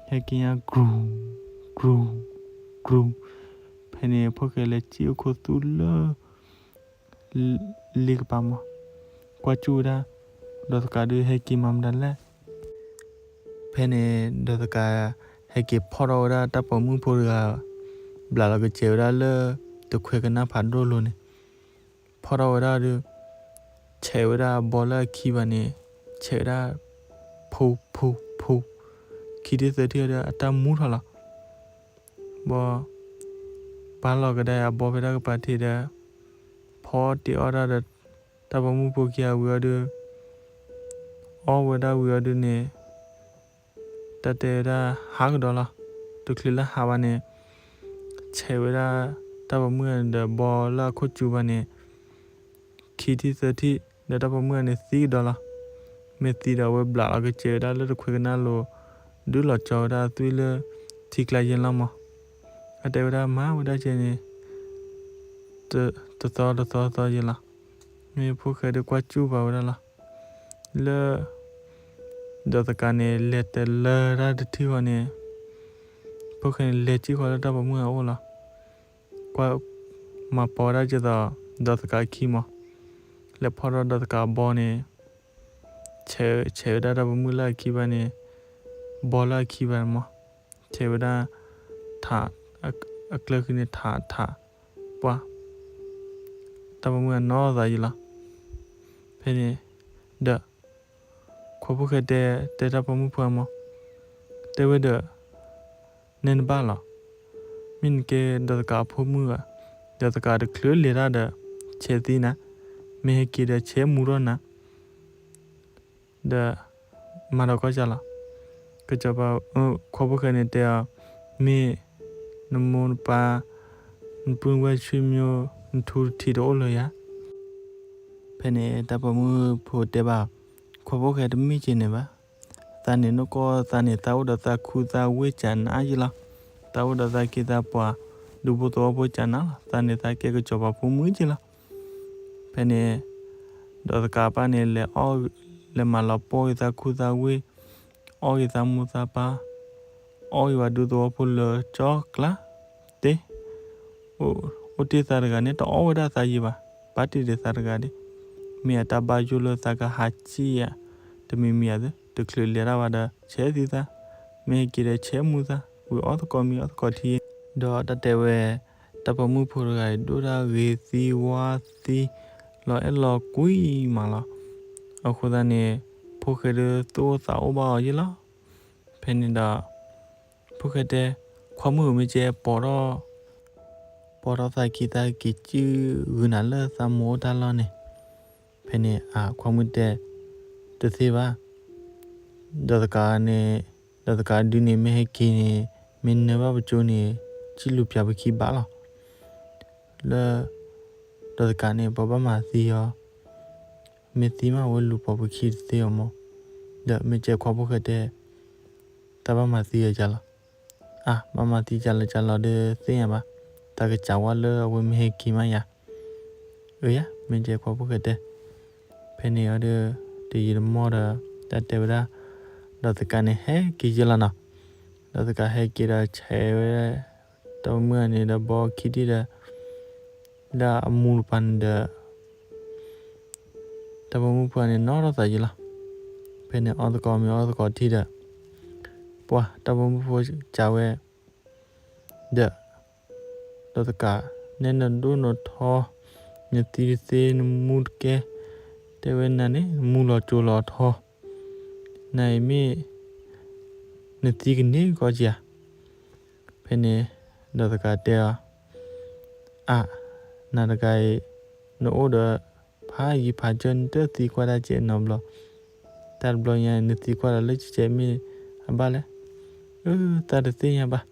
ဟဲက့ၤညါ ကြူၢ်, ကြူၢ်, ကြူၢ်, ဖဲန့ၣ်ဖိၣ်ဃဲလဲၤစံၣ်အိၣ်ခိၣ်သူလၢ လ့ကပၤမး, ကွၢ်ကၠူၣ်ဝဲဒၣ်, ဒီးသကးဒုးဟဲက့ၤမၤမတၤလဲၣ်. ဖဲန့ၣ် ဒီးသကး ဟဲက့ၤဖီၣ်ထီၣ်ဝဲဒၣ်တၢ်ပိာ်မုၣ်ဖိတဂၤ, ဘျးလီၤကစဲၤဝဲဒၣ်လၢ တခွဲကနၣ်ဖးဒိၣ်လိၤန့ၣ်, ဖီၣ်ထီၣ်ဝဲဒၣ်ဒီး, ဆဲးဝဲဒၣ်အဘီလၢအခံဘၣ်န့ၣ်, ဆဲးဝဲဒၣ်, ဖူ, ဖူ, ဖူ, ခံထံၣ်သၢထံၣ်အီၤဒီးအတၢ်မူထီၣ်လီၤ. ဘီ, ပာ်လီၤကဒါအဘီဖဲတၢ်ကပၤထံးဒီး, ဖီတ့ၢ်အီၣ်ဒၣ်ဒီး, တၢ်ပိာ်မုၣ်ဖိခံဂၤဝံၤအီၤဒီး, အီၣ်ဝဲဒၣ်ဝံၤအီၤဒုန့ၣ်, တၢ်တဲဝဲဒၣ်ဟးကဒီးလီၤ. တချုးလၢဟးဘၣ်န့ၣ်, ဆဲးဝဲဒၣ်, တၢ်ပိာ်မုၣ်ဂၤန့ၣ်ဒီးဘီလၢအခိၣ်စူၤဘၣ်န့ၣ်, ခံထံၣ်သၢထံၣ်, ဒီးတၢ်ပိာ်မုၣ်ဂၤန့ၣ်သံကဒီးလီၤ. မ့ၢ်သံဒီးအဝဲဘျးလီၤကစဲၤဝဲဒၣ်လၢတခွဲကနၣ်လိၤ, ဒုးလီၤကၠီဝဲဒၣ်အသွံၣ်လၢ, ထံကျါယဲလီၤမး, အတဲဝဲဒၣ်မၤဝဲဒၣ်ကဲန့ၣ်, တသီတသီသီယဲလီၤ. မ့ၢ်ဖိၣ်ဃဲဒီးကွၢ်ကၠူၣ်ပာ်ဝဲဒၣ်လီၤ. လၢ ဒီးသကးန့ၣ် လဲၤတလၢတၢ်တထံၣ်ဃီန့ၣ်, ဖိၣ်ဃဲန့ၣ်လဲၤကံၣ်ဃီလၢတၢ်ပိာ်မုၣ်အအိၣ်လီၤ. ကွၢ် မၤပိာ်ဝဲဒၣ်ကဲသိး ဒီးသကးအခံမး, လဲၤဖီၣ်ထီၣ်ဒီးသကးအဘီန့ၣ် ဆဲး ဆဲးဝဲဒၣ်တၢ်ပိာ်မုၣ်လၢအခံဘၣ်န့ၣ်, ဘီလၢအခံဘၣ်မး, ဆဲးဝဲဒၣ် ထး အကျၢၢ်ဃံန့ၣ် ထး ထး ပှၢ် တၢ်ပိာ်မုၣ်အနီၢ်သးယံၤလီၤ. ဖဲန့ၣ် ဒီး ခွါဖိၣ်ဃဲတဲ တဲတၢ်ပိာ်မုၣ်ဖိမး, တဲဝဲဒီး နဲနဘၣ်လီၤ. မ့ၢ်နကဲဒီးသကးအဖိမုၣ်ဧါ, ဒီးသကးတချုးလဲၤတၢ်ဒီး ဆဲးသံနၤ, မ့ၢ်ဟဲက့ၤဒီးဆဲးမူထီၣ်နၤ ဒီး မၤဒီးကီၢ်စၢ်လီၤ. ကစီၤပၤ ခွါဖိၣ်ဃဲန့ၣ်တဲအီၤ, မ့ၢ် နမိၢ်နပၢ် နပုၢ်နဝဲၢ်ဆွေမျိုး နထူတထံးတအိၣ်လၢၤယၤ. ဖဲန့ၣ် တၢ်ပိာ်မုၣ်ဖိတဲဘၣ်, ခွါဖိၣ်ဃဲတမ့ၢ်က့ၤန့ၣ်ဘၣ်. သးန့ၣ်နီၢ်ကီၢ်သးန့ၣ် သးအိၣ်ဒီးသးခူသးဝ့ၢ်ကနးယံၤလီၤ. သးအိၣ်ဒီးသးက့သးပှၤ ဒူဖိသဝီဖိကနးလီၤ. သးန့ၣ်သးကဲကစီၤပၤဖိမုၣ်က့ၤလီၤ. ဖဲန့ၣ် ဒီးသကးပၢ်န့ၣ် လဲၤအီၣ် လဲၤမၤလီၤပှီၢ်က့ၤသးခူသးဝ့ၢ်, အီၣ်က့ၤသးမိၢ်သးပၢ်, အီၣ်က့ၤဝဲဒူသဝီဖိလၢကၠီကျါ, တ့ အိၣ်တ့ၢ်သးတဂၤန့ၣ် တအီၣ်ဝဲဒၣ်သးယံၤဘၣ်, ဘၣ်တ့ၢ်ဒီးသးတဂၤဒၣ်, မ့ၢ်အတၢ်ဘၣ်ယိၣ်လၢသးကဟးစံၣ်ယၤ, တမံၤမံၤအသး တချုးလဲၤတၢ်ဘၣ်ဒီး ဆဲးသံသး, မ့ၢ်ဟဲက့ၤဒီးဆဲးမူသး, ဝံၤအီၣ်သကိးမ့ၤအီၣ်သကိးထံ, ဒီးတၢ်တဲဝဲ တၢ်ပိာ်မုၣ်ဖိတဂၤအံၤ ဒိၣ်ဒၣ်ဂ့ၤသံဝါသံ လီၤအဲၣ်လီၤကွံမးလီၤ. အဃိသတးန့ၣ် ဖိၣ်ဃဲဒီးသူၣ်အိၣ်သးအိၣ်ဘၣ်အီၤယ့ၣ်လီၤ. ဖဲန့ၣ်ဒီး ဖိၣ်ဃဲတဲ, ခွါမုၣ်ဧၢ မ့ၢ်ကဲပိာ်ထီၣ် ပိာ်ထီၣ်သးက့ၤသးက့ၤကံၣ်ဂုာ်နၤလၢသးမိၢ်အိၣ်တၢ်လီၢ်န့ၣ်, ဖဲန့ၣ်အခွါမုၣ်တဲ, တသ့ဘၣ်, ဒီးသကးန့ၣ်, ဒီးသကးဒုန့ၣ် မ့ၢ်ဟဲက့ၤန့ၣ် မ့ၢ်နၢဘၣ်ပကၠိန့ၣ် ကံၣ်လူၤပၠးပခံဘၣ်လီၤ. လၢ ဒီးသကးန့ၣ် ပှၤဘၣ်မၤသံအီၤ, မ့ၢ်သံမးဝဲလူၤပိာ်ပခံတသ့အီၤမး, ဒီးမ့ၢ်ကဲခွါဖိၣ်ဃဲတဲ, တၢ်ဘၣ်မၤသံအီၤကလီၤ. အါ, ဘၣ်မၤသံကလီၤကလီၤဒီးသ့ၣ်ညါဘၣ်, တၢ်ကစးဝါလၢအဝဲမ့ၢ်ဟဲက့ၤမးယၤ, အၢယၤ မ့ၢ်ကဲခွါဖိၣ်ဃဲတဲ, ဖဲန့ၣ်အီၤဒီး တယံာ်တမီၢ်ဒီး တၢ်တဲဝဲဒၣ်, ဒီးသကးန့ၣ်ဟဲက့ၤယဲလီၤနီၤ, ဒီးသကးဟဲက့ၤဒီးဆဲးဝဲ တၢ်ပိာ်မုၣ်န့ၣ်ဒီးဘီခံထံၣ်ဒီး ဒၣ်အမူတပၤန့ၣ်ဒီး တၢ်ပိာ်မုၣ်ဖိန့ၣ်နီၢ်ထီၣ်သးယံၤလီၤ. ဖဲန့ၣ်အီၣ်သကိးမ့ၤအီၣ်သကိးထံဒီး ပှၤတၢ်ပိာ်မုၣ်ဖိစံးဝဲ ဒီး ဒီးသကး နဲနဒိၣ်နထီ နသံတသ့ နမူတကဲ, တဲဝဲနၤန့ၣ် နမူလီၤကၠိလီၤထီ, နၤအံၤမ့ၢ် နသံကန့ၢ်ကီကယၤ. ဖဲန့ၣ် ဒီးသကးတဲအီၤ, အါ, နၤတဂၤအံၤ နအိၣ်ဒီးဖးယံၤဖးစၢၢ် နတသံကွၢ်တၢ်ကဲနီတဘျီ, တၢ်တဘျီညါ နသံကွၢ်ဒီးလၢကဲမ့ၢ်အဘၣ်လဲၣ်. အၢ သးတသ့ၣ်ညါဘၣ်,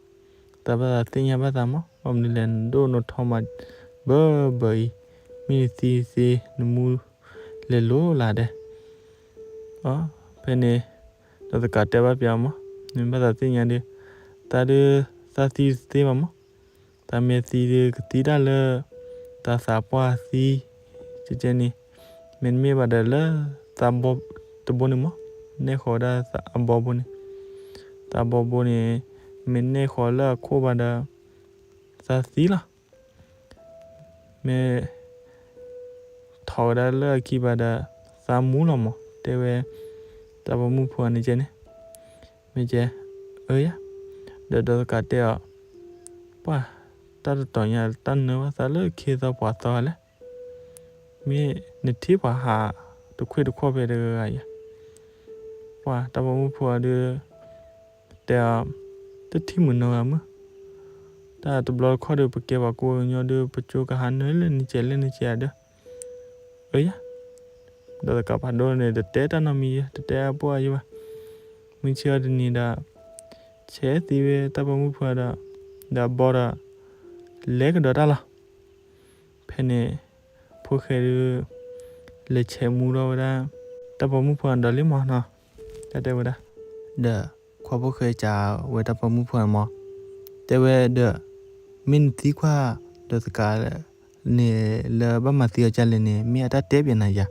သးဘၣ်သးသ့ၣ်ညါဘၣ်သးမး, ဘၣ်မနုၤလဲၣ် နဒိၣ်နထီမးဘၣ်ဘၣ်အံၤ, မ့ၢ်နသံသ့ နမူလဲၤလိၤလးဒဲး. အ ဖဲန့ၣ် ဒီးသကးတဲဘၣ်ပျးမး, နဘၣ်သးသ့ၣ်ညါဒီး သးဒီး သးသံတသ့ဘၣ်မး, သးမ့ၢ်သံဒီးကသံတၢ်လၢ သးသးပှၢ်သံ ကဲကဲန့ၣ်, မ့တမ့ၢ်ဘၣ်ဒီးလၢ သးဘီတဘိန့ၣ်မး, နဲၣ်ဃီၤဝဲဒၣ်သးအဘီဘိန့ၣ်, သးဘီဘိန့ၣ် မ့ၢ်နဲၣ်ဃီၤလၢအခိၣ်ဘၣ်ဒီး သးသံလီၤ. မ့ၢ် ထီၣ်ဝဲဒၣ်လၢအခံဘၣ်ဒီး သးမူလီၤမး, တဲဝဲ တၢ်ပိာ်မုၣ်ဖိန့ၣ်ကဲန့ၣ်, မ့ၢ်ကဲ အၢယၤ, ဒီးဒီးသကးတဲအီၤ, ပှၤ တၢ်တတီၤညါ တၢ်နၢဘၣ်သးလၢခ့သီပှၤသီလဲၣ်, မ့ၢ်နထံၣ်ပှၤဟးတခွ့ၣ်တခီၣ်ဖဲတဂၤဂၤယၤ. ပှၤတၢ်ပိာ်မုၣ်ဖိဒီး တဲအီၤ, တထံၣ်မုၢ်နီဂၤမုၢ်, တၢ်တဘျီတခီၣ်ဒီး ပကဲပှၤကိးပညီဒီး ပကၠိကဟးနၢလၢနကဲးလၢနကဲးဒီး, အၢယၤ, ဒီးသကးဖးဒိၣ်န့ၣ် တတဲတၢ်နီတမံၤယဲ, တတဲအပှၢ်ယဲဘၣ်. မုၢ်ဆ့ၣ်အီၤတနံၤဒီး ဆဲးသံဝဲတၢ်ပိာ်မုၣ်ဖိဒီး, ဒီးအဘီဒီး လဲၤကဒီးတၢ်လီၤ. ဖဲန့ၣ် ဖိၣ်ဃဲဒီး လဲၤဆဲးမူထီၣ်ဝဲဒၣ် တၢ်ပိာ်မုၣ်ဖိဒီးလံမးနီၤ, တၢ်တဲဝဲဒၣ်, ဒီးခွါဖိၣ်ဃဲစံးဝဲတၢ်ပိာ်မုၣ်ဖိန့ၣ်မး, တဲဝဲဒီး မ့ၢ်နသံကွၢ် ဒီးသကးန့ၣ်လၢဘၣ်မၤသံအီၤကလဲၣ်န့ၣ် မ့ၢ်အတၢ်တဲပျးနၤယၤ.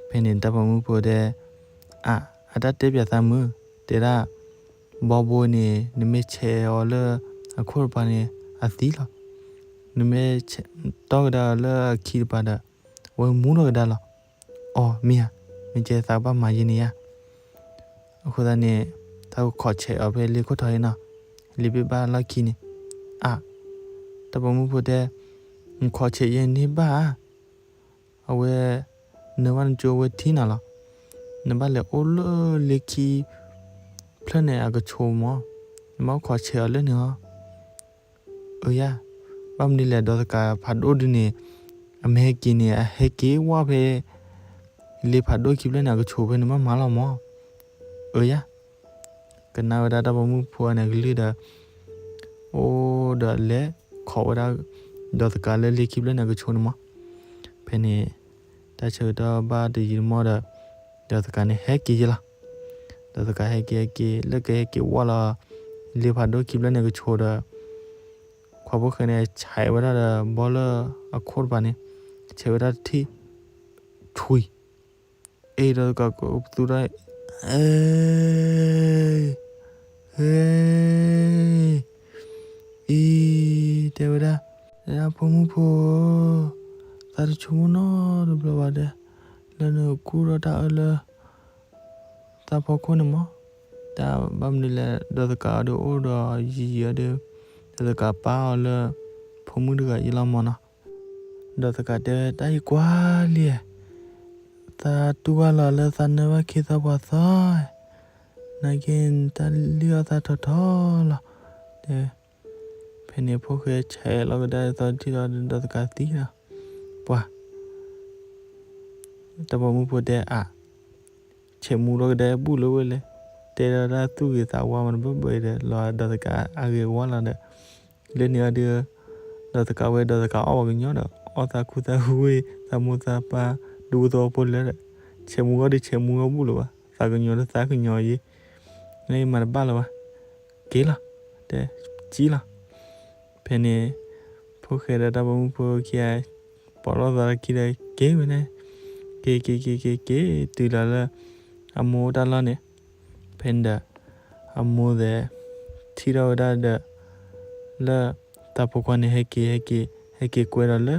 ဖဲန့ၣ်တၢ်ပိာ်မုၣ်ဖိတဲ, အါ, အတၢ်တဲပျးသးမုၢ်, တဲဒၣ် ဘီဘိန့ၣ် နမ့ၢ်ဆဲးအီၤလၢအခိၣ်တပၤန့ၣ် အသံလီၤ. နမ့ၢ်တီၢ်ကဒါအီၤလၢအခံတပၤဒီး အဝဲမူထီၣ်ကဒါလီၤ. အီ မ့ၢ်ဧါ, မ့ၢ်ကဲသးကဘၣ်မၤယဲန့ၣ်ဧါ. အဃိသတးန့ၣ် သးကခိးဆဲးအီၤဖဲလ့ခိၣ်ထီၣ်အံၤနီၤ, လ့ဘ့ၣ်ဘၣ်လီၢ်ခံန့ၣ်. အါ, တၢ်ပိာ်မုၣ်ဖိတဲ, နခိးဆဲးယဲန့ၣ်ဘၣ်ဧါ. အဝဲ နၢၤဘၣ်နကၠိဝဲထံနီၤလီၤ. နဘၣ်လဲၤအိၣ်လၢလ့ခံဖျၢၣ်န့ၣ်အကဆိးမး, နဘၣ်အိၣ်ခိးဆဲးအီၤလၢန့ၣ်လီၤ. အၢယၤ, ဘၣ်မနုၤလဲၣ် ဒီးသကးဖးဒိၣ်ဒုန့ၣ် အမ့ၢ်ဟဲက့ၤန့ၣ် အဟဲက့ၤဝဲဖဲ လ့ဖးဒိၣ်ခံဖျၢၣ်န့ၣ် အကဆိးဖဲန့ၣ်မးမးလီၤမး. အၢယၤ, ကနၣ်ဝဲဒၣ်တၢ်ပိာ်မုၣ်ဖိအန့ၣ်ကလုၢ်ဒီး အိၣ်ဒီးလဲၤခိးဝဲဒၣ် ဒီးသကးလၢလ့ခံဖျၢၣ်န့ၣ်အကဆိးန့ၣ်မး. ဖဲန့ၣ် တၢ်ဆၢကတီၢ်ဘၣ်တယံာ်တမီၢ်ဒီး ဒီးသကးန့ၣ်ဟဲက့ၤယဲလီၤ. ဒီးသကးဟဲက့ၤဟဲက့ၤ လၢကဟဲက့ၤဝဲလီၤ လ့ဖးဒိၣ်ခံဖျၢၣ်န့ၣ်အကဆိးဒီး ခွါဖိၣ်ဃဲန့ၣ် ဆဲးဝဲဒၣ်ဒီးဘီလၢအခိၣ်တပၤန့ၣ် ဆဲးဝဲဒၣ်တထံၣ် ထွံၣ်, အ့ၣ် ဒီးသကးကသူဒီး အ့ၣ် အ့ၣ် အံၤ တဲဝဲဒၣ်, တဲဒၣ် ဖိမုၣ်ဖိဧၢ, သးတဆိကမိၣ်နီတဘျီဘၣ်ဒီး လၢနကူၣ်ထီၣ်တၢ်အၢလၢ သးဖီခိၣ်န့ၣ်မး, တၢ်ဘၣ်မနုၤလဲၣ် ဒီးသကးအီၤဒီးအိၣ်ဒီးယံာ်ယံာ်အီၤဒီး ဒီးသကးပာ်အီၤလၢ ဖိမုၣ်တဂၤအံၤလီၤမးနီၤ. ဒီးသကးတဲဝဲ တၢ်အံၤကွၢ်လံ, သးတူၢ်ဘၣ်လီၤလၢသးနၢဘၣ်ခ့သီပှၤသီ, နာ်က့ တၢ်လုၢ်အီၣ်သးထီထီလီၤ. တဲဝဲ, ဖဲန့ၣ်ဖိၣ်ဃဲဆဲးလီၤကဒါသီထံလီၤဒီးသကးသံလီၤ. ပှၤ တၢ်ပိာ်မုၣ်ဖိတဲအါ, ဆဲးမူထီၣ်ကဒါဘူၣ်လၢဝဲလဲၣ်, တဲဒီးတၢ်သူၣ်ဂ့ၤသးဝါမးတဘၢဘၢအံၤဒီး လီၤဒီးသကးအဂ့ၤဝါလီၤဒီး လၢန့ၣ်အီၤဒီး ဒီးသကးဝဲဒီးသကးအီၣ်ပှၤကညီဒီး အီၣ်သးခူသးဝ့ၢ် သးမိၢ်သးပၢ် ဒူသဝီဖိလဲၣ်ဒီး ဆဲးမူဂီၢ်ဒီးဆဲးမူဂီၢ်ဘူၣ်လၢၤဘၣ်, သးကညီၤဒီးသးကညီၤယ့ၣ်, နမၤတဘၣ်လၢၤဘၣ်, က့ၤလီၤ, တဲ, ကံလီၤ. ဖဲန့ၣ် ဖိၣ်ဃဲဒီးတၢ်ပိာ်မုၣ်ဖိခံဂၤ ပိာ်ထီၣ်သးလၢခံဒီးက့ၤဝဲန့ၣ်, က့ၤက့ၤက့ၤက့ၤက့ၤတုၤလီၤလၢ အမိၢ်အိၣ်တၢ်လီၢ်န့ၣ်, ဖဲန့ၣ်ဒီး အမိၢ်သဲး ထံၣ်ထီၣ်ဝဲဒၣ်ဒီး လၢတၢ်ဖိခွါန့ၣ် ဟဲက့ၤ ဟဲက့ၤ ဟဲက့ၤကွဲဒီးလၢ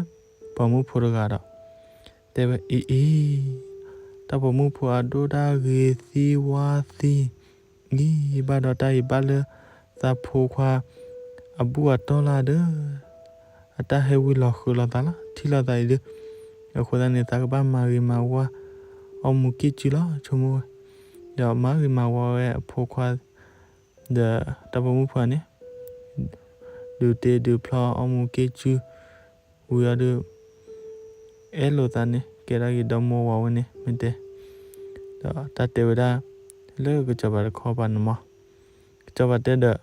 ပိာ်မုၣ်ဖိတဂၤဒီး တဲဝဲအံၤအံၤ, တၢ်ပိာ်မုၣ်ဖိအဒိၣ်တၢ်ဂ့ၤသံဝါသံ အံၤဘၣ်ဒီးတၢ်အံၤဘၣ်လၢ သးဖိခွါ အဘူၣ်အတီၢ်လၢဒီး အတၢ်ဟဲဝံၤလီၤဃုာ်လိာ်သးလီၤ ထံၣ်လိာ်သးအံၤဒီး အဃိသတးန့ၣ် သးကဘၣ်မၤဂ့ၤမၤဝါ အီၣ်မူၤက့ၣ်ကၠူလီၤ ဆိကမိၣ်ဝဲ, ဒီးမၤဂ့ၤမၤဝါဝဲအဖိခွါ ဒီးတၢ်ပိာ်မုၣ်ဖိန့ၣ် ဒုးတ့ဒုးဖျီအီၣ်မူၤက့ၣ်ကၠူ ဝံၤအီၤဒီး အဲၣ်လိာ်သးန့ၣ် ကဲဒၣ်ဂ့ၤဒီမါဝၤဝဲန့ၣ် မ့ၢ်တဲ, ဒီးတၢ်တဲဝဲဒၣ် လၢကစီၤပၤတခီပၤန့ၣ်မး, ကစီၤပၤတဲဒီး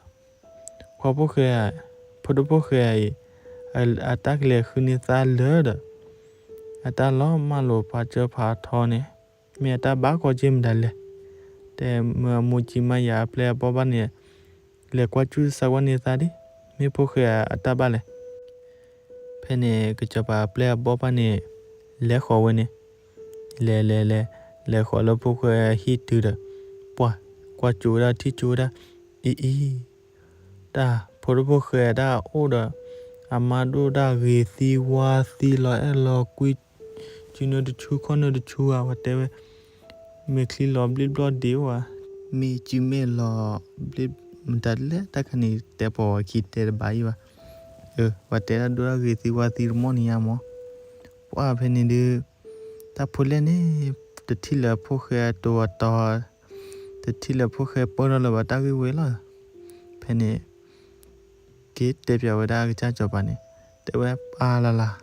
ခွါဖိၣ်ဃဲဧၢ, ဖိဒိၣ်ဖိၣ်ဃဲအံၤ အတၢ်ကလဲၤဃုန့ၢ်သါလၢာ်ဒီး အတၢ်လီၤမၢ်လိာ်ဖးစၢဖးထီန့ၣ် မ့ၢ်အတၢ်ဘၣ်ကီက့ၢ်မတၤလဲၣ်, တဲမ့ၢ်အမိၢ်ကံမါယၤအပျဲၢ်အဘီၣ်ဘၣ်န့ၣ် လဲၤကွၢ်စူၣ်စးကွၢ်န့ၢ်သါဒ် မ့ၢ်ဖိၣ်ဃဲအတၢ်ဘၣ်လဲၣ်. ဖဲန့ၣ် ကစီၤပၤအပျဲၢ်အဘီၣ်ဘၣ်န့ၣ် လဲၤဃီၤဝဲန့ၣ်, လဲၤလဲၤလဲၤ လဲၤဃီၤလၢဖိၣ်ဃဲဟံၣ်တုၤဒီး ပှၢ် ကွၢ်ကၠိဝဲဒၣ်ထံၣ်ကၠိဝဲဒၣ် အံၤအံၤ တၢ်ဖိဒိၣ်ဖိၣ်ဃဲတၢ်အိၣ်ဒီး အမါဒိၣ်တၢ်ဂ့ၤသံဝါသံလီၤအဲၣ်လီၤကွံ စုနၢတဆူခီၣ်နၢတဆူဧါ ပှၤတဲဝဲ, မဲာ်ချံလီၤဘျ့ဘျီၣ်ဒ့အိၣ်ဧါ, မ့ၢ်စုမဲာ်လီၤဘျ့ မတၤလဲၣ် တၢ်ခါန့ၣ်တဲပိာ်ဝဲခံတဲတဘၣ်အံၤဘၣ်, ပှၤတဲတၢ်ဒိၣ်တၢ်ဂ့ၤသံဝါသံတမီၢ်န့ၣ်ညါမး, ပှၢ်ဖဲန့ၣ်ဒုး တၢ်ဖိလဲၣ်န့ၣ် တထံၣ်လၢဖိၣ်ဃဲအတိၤအတီၤ တထံၣ်လၢဖိၣ်ဃဲပၢထီၣ်လၢၤဘၣ်တၢ်ဂ့ၢ်ဝဲလီၤ. ဖဲန့ၣ် က့ၤတဲပၠးဝဲဒၣ်အကစၢ်စီၤပၤန့ၣ် တဲဝဲပၢ်လၢ်လၢ်,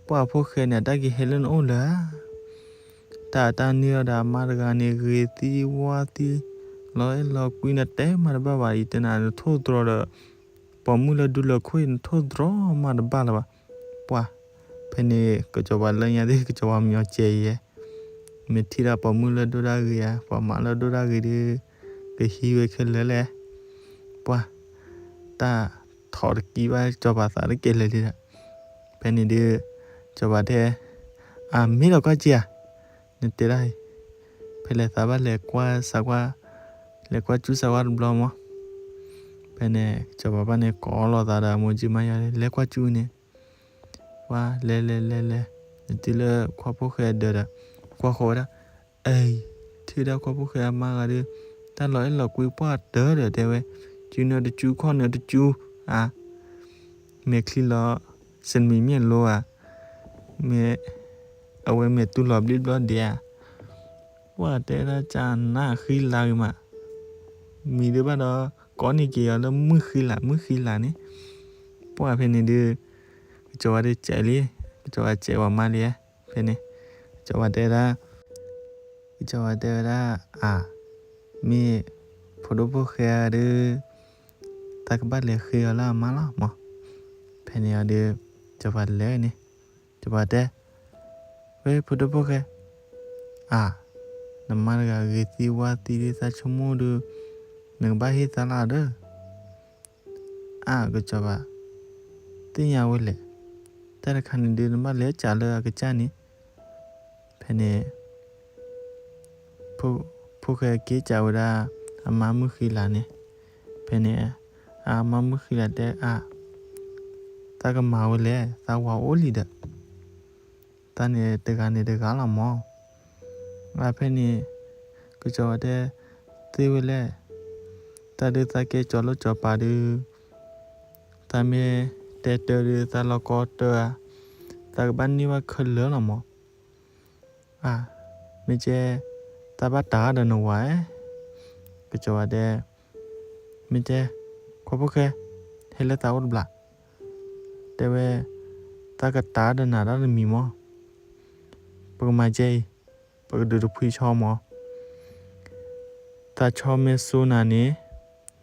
ပှၢ်ဖိၣ်ဃဲန့ၣ် အတၢ်က့ၤဟဲလၢနအိၣ်လၢၤဧါ, တၢ်အတၢ်န့ၢ်အီၤဒီးအမါတဂၤန့ၣ် ဂ့ၤသံဝါသံ လီၤအဲၣ်လီၤကွံနတဲမၤတဘၣ်ဘၣ် ယတဲနၤနထိၣ်သတြီၤဒီး ပိာ်မုၣ်လၢဒူလၢခိၣ်အံၤ နထိၣ်သတြီၤမၤတဘၣ်လၢၤဘၣ်, ပှၢ် ဖဲန့ၣ် ကစီၤပၤလၢညါသ့ၣ် ကစီၤပၤမညီၤကဲယဲ, မ့ၢ်ထံၣ်ဒၣ်ပိာ်မုၣ်လၢဒိၣ်တၢ်ဂ့ၤဧါ ပှၤမါလၢဒိၣ်တၢ်ဂ့ၤဒီး ကဟံးဝဲခဲလၢာ်လဲၣ်, ပှၢ် တၢ်ထီၣ်တကံဘၣ် ကစီၤပၤသးတကဲလၢာ်လံဒီး, ဖဲန့ၣ်ဒုး ကစီၤပၤတဲ အမ့ၢ်ဒီးကွၢ်က့ၤဧါ, နတဲဒၣ်အံၤ, ဖဲလဲၣ်သးဘၣ်လဲၤကွၢ်စးကွၢ် လဲၤကွၢ်ကူစၢ်ဝါတဘျီမး. ဖဲန့ၣ် ကစီၤပၤဘၣ်န့ၣ် ကိးလိာ်သးဒီးအမိၢ်ကၠံမါယွၤ လဲၤကွၢ်ကူန့ၣ်, ပှၤလဲၤလဲၤလဲၤလဲၤ, နတုၤလၢခွါဖိၣ်ဃဲအဒၢးဒီး ကွၢ်ဃီၤဝဲဒၣ်, အံၤ, ထံၣ်ဝဲဒၣ်ခွါဖိၣ်ဃဲအမါဂၤဒီး တၢ်လီၤအဲၣ်လီၤကွံပှၢ်တၢၢ်ဒီး တဲဝဲ, ကူနၤတကူ ခီၣ်နၤတကူ, အါ မဲာ်ချံလီၤ စနမံၤမ့ၢ်လိဧါ, မ့ၢ် အဝဲမဲာ်တူၢ်လီၤဘျ့ဘျီဒဲးဧါ, ပှၤတဲဒၣ်ကနၣ်ဃံလၤဂ့ၤမး, မံၤဒုးဘၣ်ဒီး ကိးန့ၢ်က့ၤအီၤလၢမုၢ်ဃံလၤ မုၢ်ဃံလၤန့ၣ်, ပှၤဖဲန့ၣ်ဒုး ကစီၤပၤဒုးစဲးလံ, ကစီၤပၤစဲးဝဲမါလံ, ဖဲန့ၣ် ကစီၤပၤတဲဒၣ် ကစီၤပၤတဲဝဲဒၣ်, အါ, မ့ၢ်ဖိဒိၣ်ဖိၣ်ဃဲဧါဒီး တၢ်ကဘၣ်လဲၤဃ့အီၤလၢအမါလီၤမး. ဖဲန့ၣ်အီၤဒီး ကစီၤပၤလဲၤန့ၣ်, ကစီၤပၤတဲ, ဝဲဖိဒိၣ်ဖိၣ်ဃဲ, အါ, နမါတဂၤဂ့ၤသံဝါသံဒုး သးဆိကမိၣ်ဒီး နကဘၣ်ဟ့ၣ်သါလၢအဒီး အါ ကစီၤပၤ, သ့ၣ်ညါဝဲလဲၣ်, တၢ်တခါန့ၣ်ဒုး နဘၣ်လဲၤစးလၢအကစၢ်န့ၣ်, ဖဲန့ၣ် ဖိၣ်ဃဲက့ၤစးဝဲဒၣ် အမါမုၢ်ဃံလၤန့ၣ်, ဖဲန့ၣ် အမါမုၢ်ဃံလၤတဲအါ, တၢ်ကမၤဝဲလဲၣ်, သးဝၤအိၣ်လံဒီး တၢ်န့ၣ်တဂၤန့ၣ်တဂၤလီၤမး. အဖဲန့ၣ် ကစီၤပၤတဲ, သ့ဝဲလဲၣ်, တၢ်ဒုးသးကဲကၠီၤလိာ်ကၠီၤပၤဒုး, သးမ့ၢ်တဲတၢ်ဒုး သးလီၤကီတၢ်ဧါ, သးကဘၣ်န့ၢ်ဘၣ်ခဲလၢာ်လီၤမး. အါ, မ့ၢ်ကဲ, တၢ်ဘၣ်တၢ်ဒီးနဝၤဧၢ, ကစီၤပၤတဲ, မ့ၢ်ကဲ, ခွါဖိၣ်ဃဲ, ဟဲလၢသးအိၣ်တဘျီ, တဲဝဲ, တၢ်ကတၢ်ဒီးနၤတၢ်တမံၤမး, ပကမၤကဲအံၤ, ပကဒုးတဖှံဆီမး. သးဆီမ့ၢ်စိနၤန့ၣ်,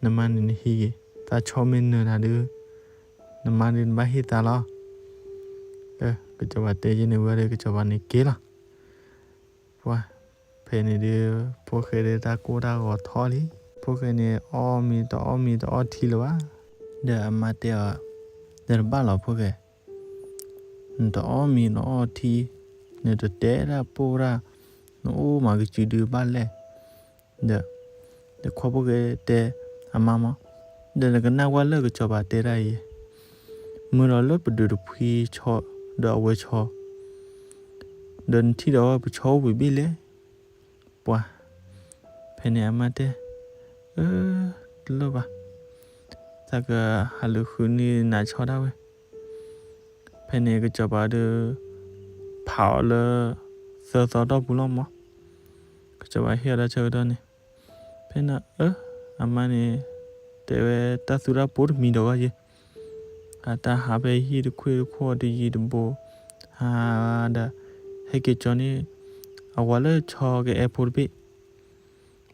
နမါန့ၣ်နဟံးဂ့ၤ, သးဆီမ့ၢ်နၢၤနၤဒုး, နမါဒုးနဘၣ်ဟ့ၣ်သါလီၤ. ကစီၤပၤတဲယဲန့ၣ်ဝံၤဒီး ကစီၤပၤန့ၣ်က့ၤလီၤ. ပှၤ, ဖဲန့ၣ်ဒုး ဖိၣ်ဃဲဒုးတၢ်ကိၢ်တၢ်ဂီၤထီၣ်လံ. ဖိၣ်ဃဲန့ၣ်အီၣ်မ့ၤတအီၣ်မ့ၤတအီၣ်ထံလၢၤဘၣ်. ဒီးအမါတဲအီၤ, ဒီးတဘၣ်လီၤဖိၣ်ဃဲ, နတအီၣ်မ့ၤနအီၣ်ထံ, နတတဲဒၣ်ပိၢ်ဒၣ်, နအိၣ်မၤကစုဒုးဘၣ်လဲၣ်. ဒီး, ဒီးခွါဖိၣ်ဃဲတဲအမါမး, ဒီးနကနၣ်ကွၢ်လၢကစီၤပၤတဲဒၣ်အံၤ, မုာ်ဒီးလၢပဒုးတဖှံဆီ, ဒီးအဝဲဆီ, ဒီးနထံၣ်ဒီးပဆီအိၣ်ဝံၤဘ့ၣ်လဲၣ်. ပှၤ, ဖဲန့ၣ်အမါတဲ, အၢ, တလိၣ်ဘၣ်, သးကဟးလူၤဃုန့ၢ်နၤဆီဒၣ်ဝဲ. ဖဲန့ၣ်ကစီၤပၤဒီး ဖးအီၤလၢ သၢသီတီၢ်ပူၤလီၤမး. ကစီၤပၤဟ့ၣ်အီၤတၢ်ဆၢကတီၢ်န့ၣ်, ဖဲန့ၣ်အၢ, အမါန့ၣ် တဲဝဲတၢ်သူတၢ်ပိာ်တမံၤဒီးဂီၢ်ယဲ, အတၢ်ဟးဖဲဟံၣ်တခွ့ၣ်တခိၣ်တယံၤတဘိ, ဟးဒီး ဟဲက့ၤကၠီန့ၢ် အဝၤလၢဆီကအဲၣ်ဖိတဘ့ၣ်.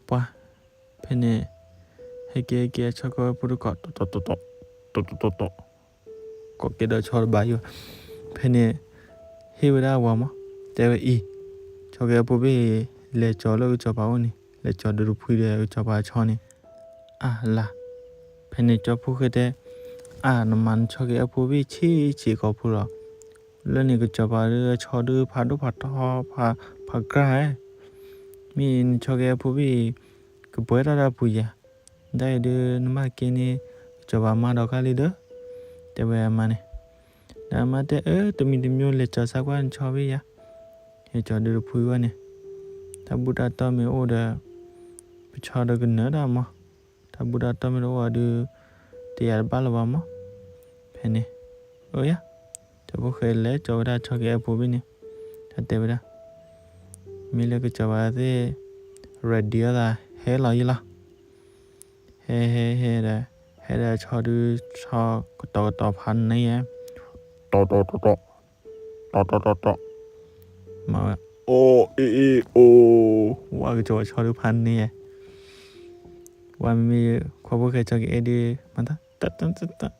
ပှၤ, ဖဲန့ၣ် ဟဲက့ၤဟဲက့ၤအဆီကအဲၣ်ဖိတကိး တီတီတီတီ, တီတီတီတီ, ကိးကဲဒီးဆီတဘၣ်ယိၣ်. ဖဲန့ၣ် ဟ့ၣ်ဝဲဒၣ်အဝၤမး, တဲဝဲအံၤ, ဆီကအဲၣ်ဖိဘ့ၣ် လဲၤကၠီၤလၢကစီၤပၤအိၣ်န့ၣ်, လဲၤကၠီၤဒုးတဖှံဒီးကစီၤပၤအဆီန့ၣ်. အၢ လၢ်, ဖဲန့ၣ်ကၠီဖိၣ်ဃဲတဲ, အၢ နမၤနဆီကအဲၣ်ဖိဘ့ၣ်ဆံးဆံးကိာ်ဖိလီၤ. လၢန့ၣ်ကစီၤပၤဒီးအဆီဒုး ဖးဒိၣ်ဖးထီ ဖးကြၢ်ဧါ. မ့ၢ်နဆီကအဲၣ်ဖိဘ့ၣ် ကပှဲၤထီၣ်ဒၣ်ပူၤယၤ, ဒ်အံၤဒုး နဘၣ်က့ၤန့ၢ် ကစီၤပၤမါဒီးကါလံဒီး, တဲဝဲအမါန့ၣ်. ဒီးအမါတဲအၢ တမံၤတမံၤ လဲၤကၠီၤစၢ်ကွၢ်နဆီဘ့ၣ်ယၤ, ဟဲကၠီၤဒုးတဖှံဝဲန့ၣ်, တၢ်ဘူၣ်တၢ်တီၢ်မ့ၢ်အိၣ်ဒီး ပဆီဒီးကနၢၤဒၣ်မး, တၢ်ဘူၣ်တၢ်တီၢ်မ့ၢ်တအိၣ်ဒီး တယၤတဘၣ်လၢၤဘၣ်မး. ဖဲန့ၣ်, အိၣ်ယၤ, ကၠီဖိၣ်ဃဲလဲၤကၠီၤဝဲဒၣ်ဆီကအဲၣ်ဖိဘ့ၣ်န့ၣ်, တၢ်တဲဝဲဒၣ်, မ့ၢ်လၢကစီၤပၤသ့ၣ် ready အသး ဟဲလီၤယံလီၤ. ဟဲဟဲဟဲဒီး, ဟဲဒီးဆီဒုး ဆီကတီၤကတီၤဖးန့ၢ်ယဲ, တီတီတီတီ, တီတီတီတီ, မၤဝဲ, အိၣ်အ့ၣ်အ့ၣ်အိၣ်, ဝဲကစီၤပၤဆီဒုးဖးန့ၢ်ယဲ, ဝဲမ့မ့ၢ်ခွါဖိၣ်ဃဲဆီကအဲၣ်ဒုး မၤတၢ် တၢ်တၢ်တၢ်တၢ်,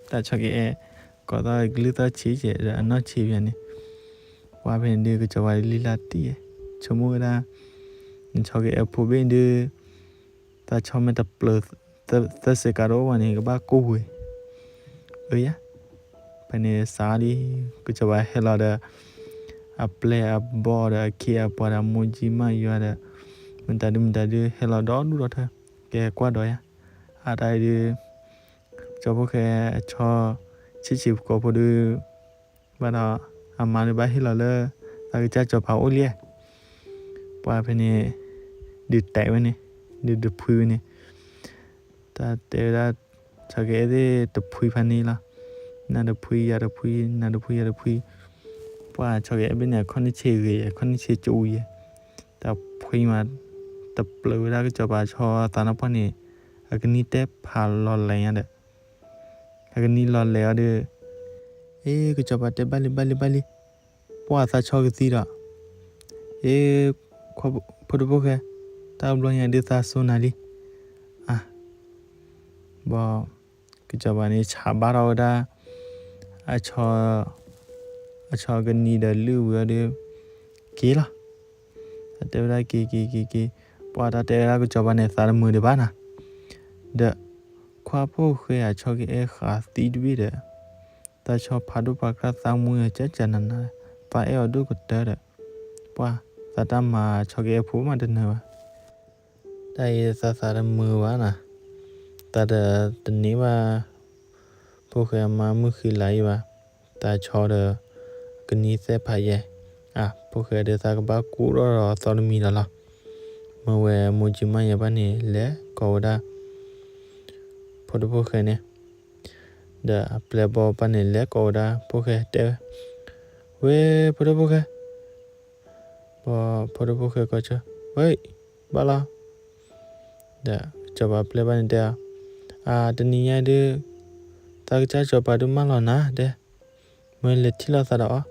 တၢ်ဆီကအဲၣ်, ကိးသီၣ်ကလုၢ်သီၣ်ဆံးကဲးဒီး အနီၢ်ဆံးဖဲန့ၣ်, ပှၤဖဲန့ၣ်ဒုး ကစီၤပၤလံလၢတံၢ်, ဆိကမိၣ်ဝဲဒၣ်, နဆီကအဲၣ်ဖိဘ့ၣ်ဒုး, တၢ်ဆီမ့ၢ်တပျၢၤသၢစ့ၢ်ကီးတအိၣ်ဘၣ်န့ၣ် ကဘၣ်ကိၢ်ဝဲ, အၢယၤ, ဖဲန့ၣ်စးလံ, ကစီၤပၤဟဲလီၤဒီး အပျဲၢ်အဘီၣ်ဒီး အခ့အပှၤဒီး မိၢ်ကၠံမါယွၤဒီး မတၤဒုမတၤဒုဟဲလီၤဒီဒူၣ်ဒီထၢ ကဟဲကွၢ်ဒီးယၤ, အတၢ်အံၤဒုး ကၠီဖိၣ်ဃဲအဆီ ဆံးဆံးကိာ်ဖိဒုး ဘၣ်ဒီး အမါဒုးဘၣ်ဟ့ၣ်လီၤလၢ သးကစၢ်ကၠီၤပၤအိၣ်လံ, ပှၤဖဲန့ၣ် ဒုးတဲဝဲန့ၣ် ဒုးဒုးဖှံဝဲန့ၣ် တၢ်တဲဝဲဒၣ် ဆီကအဲၣ်သ့ၣ်တဖှံဖးန့ၣ်လီၤ, နၤတဖှံယၤတဖှံ နၤတဖှံယၤတဖှံ, ပှၤဆီကအဲၣ်ဘ့ၣ်န့ၣ် အခီၣ်န့ၢ်ဆ့ဂ့ၤ အခီၣ်န့ၢ်ဆ့ကၠိယဲ, တၢ်ဖှံမး တပျၢၤဝဲဒၣ်ကစၢ်စီၤပၤဆီသးနီၢ်ပှၢ်န့ၣ် အကနံၣ်တဲဖးလီၤလဲၤညါဒီး အကနံၣ်လီၤလဲၤအီၤဒီး အ့ ကစၢ်စီၤပၤတဲ ဘၣ်လံ ဘၣ်လံ ဘၣ်လံ, ပှၤသးဆီကသံဒီး အ့ ဖိဒိၣ်ဖိၣ်ဃဲ, တၢ်ဘျီညါဒုးသးစိနၤလံ, အ ဘီ ကစၢ်စီၤပၤန့ၣ်ဆးဘၣ်ထီၣ်ဝဲဒၣ် အဆီ အဆီကနံၤဒီးလုၢ်ဝံၤအီၤဒီး က့ၤလီၤ, တၢ်တဲဝဲဒၣ်က့ၤက့ၤက့ၤက့ၤ, ပှၤတၢ်တဲဝဲဒၣ်ကစၢ်စီၤပၤန့ၣ် သးတမုာ်ဒံးဘၣ်နၤ, ဒီး ခွါဖိၣ်ဃဲအဆီကအဲၣ်ဃးသံတဘ့ၣ်ဒီး သးဆီဖးဒိၣ်ပာ်ကြၢ်သးမူအကၢကၢနၤနၤ, သးအဲၣ်အီၤဒိၣ်ကတၢၢ်ဒီး ပှၤသးတၢ်မၤဆီကအဲၣ်ဖိမးတနၢၤဘၣ်, တၢ်အံၤသးသးတမုာ်ဘၣ်နၤ, သးတန့ၢ်ဘၣ် ဖိၣ်ဃဲအမါမုၣ်ဃံလၤအံၤဘၣ်, သးဆီဒီး ကနံၣ်သဲဖးယဲ, အ ဖိၣ်ဃဲဒီးသးကဘၣ်ကူၣ်ထီၣ်ဒီးအသီတမံၤဒီးလီၤ, မ့ၢ်ဝဲမိၢ်ကၠံမါယဲဘၣ်န့ၣ် လဲၤကိးဝဲဒၣ် ဖိဒိၣ်ဖိၣ်ဃဲန့ၣ်, ဒီးအပျဲၢ်ဘီပၢ်န့ၣ် လဲၤကိးဝဲဒၣ်ဖိၣ်ဃဲတဲဝဲ, ဝဲ ဖိဒိၣ်ဖိၣ်ဃဲ ဘီ ဖိဒိၣ်ဖိၣ်ဃဲကိးဆၢ, ဝဲ ဘၣ်လီၤ, ဒီးကစၢ်စီၤပၤပျဲၢ်ဘၣ်န့ၣ်တဲအီၤ, အ တနံၤညါဒုး သးကစၢ်စီၤပၤဒုးမၢလီၤနၤ တဲ, မ့ၢ်လဲၤထံၣ်လိာ်သးဒီးအီ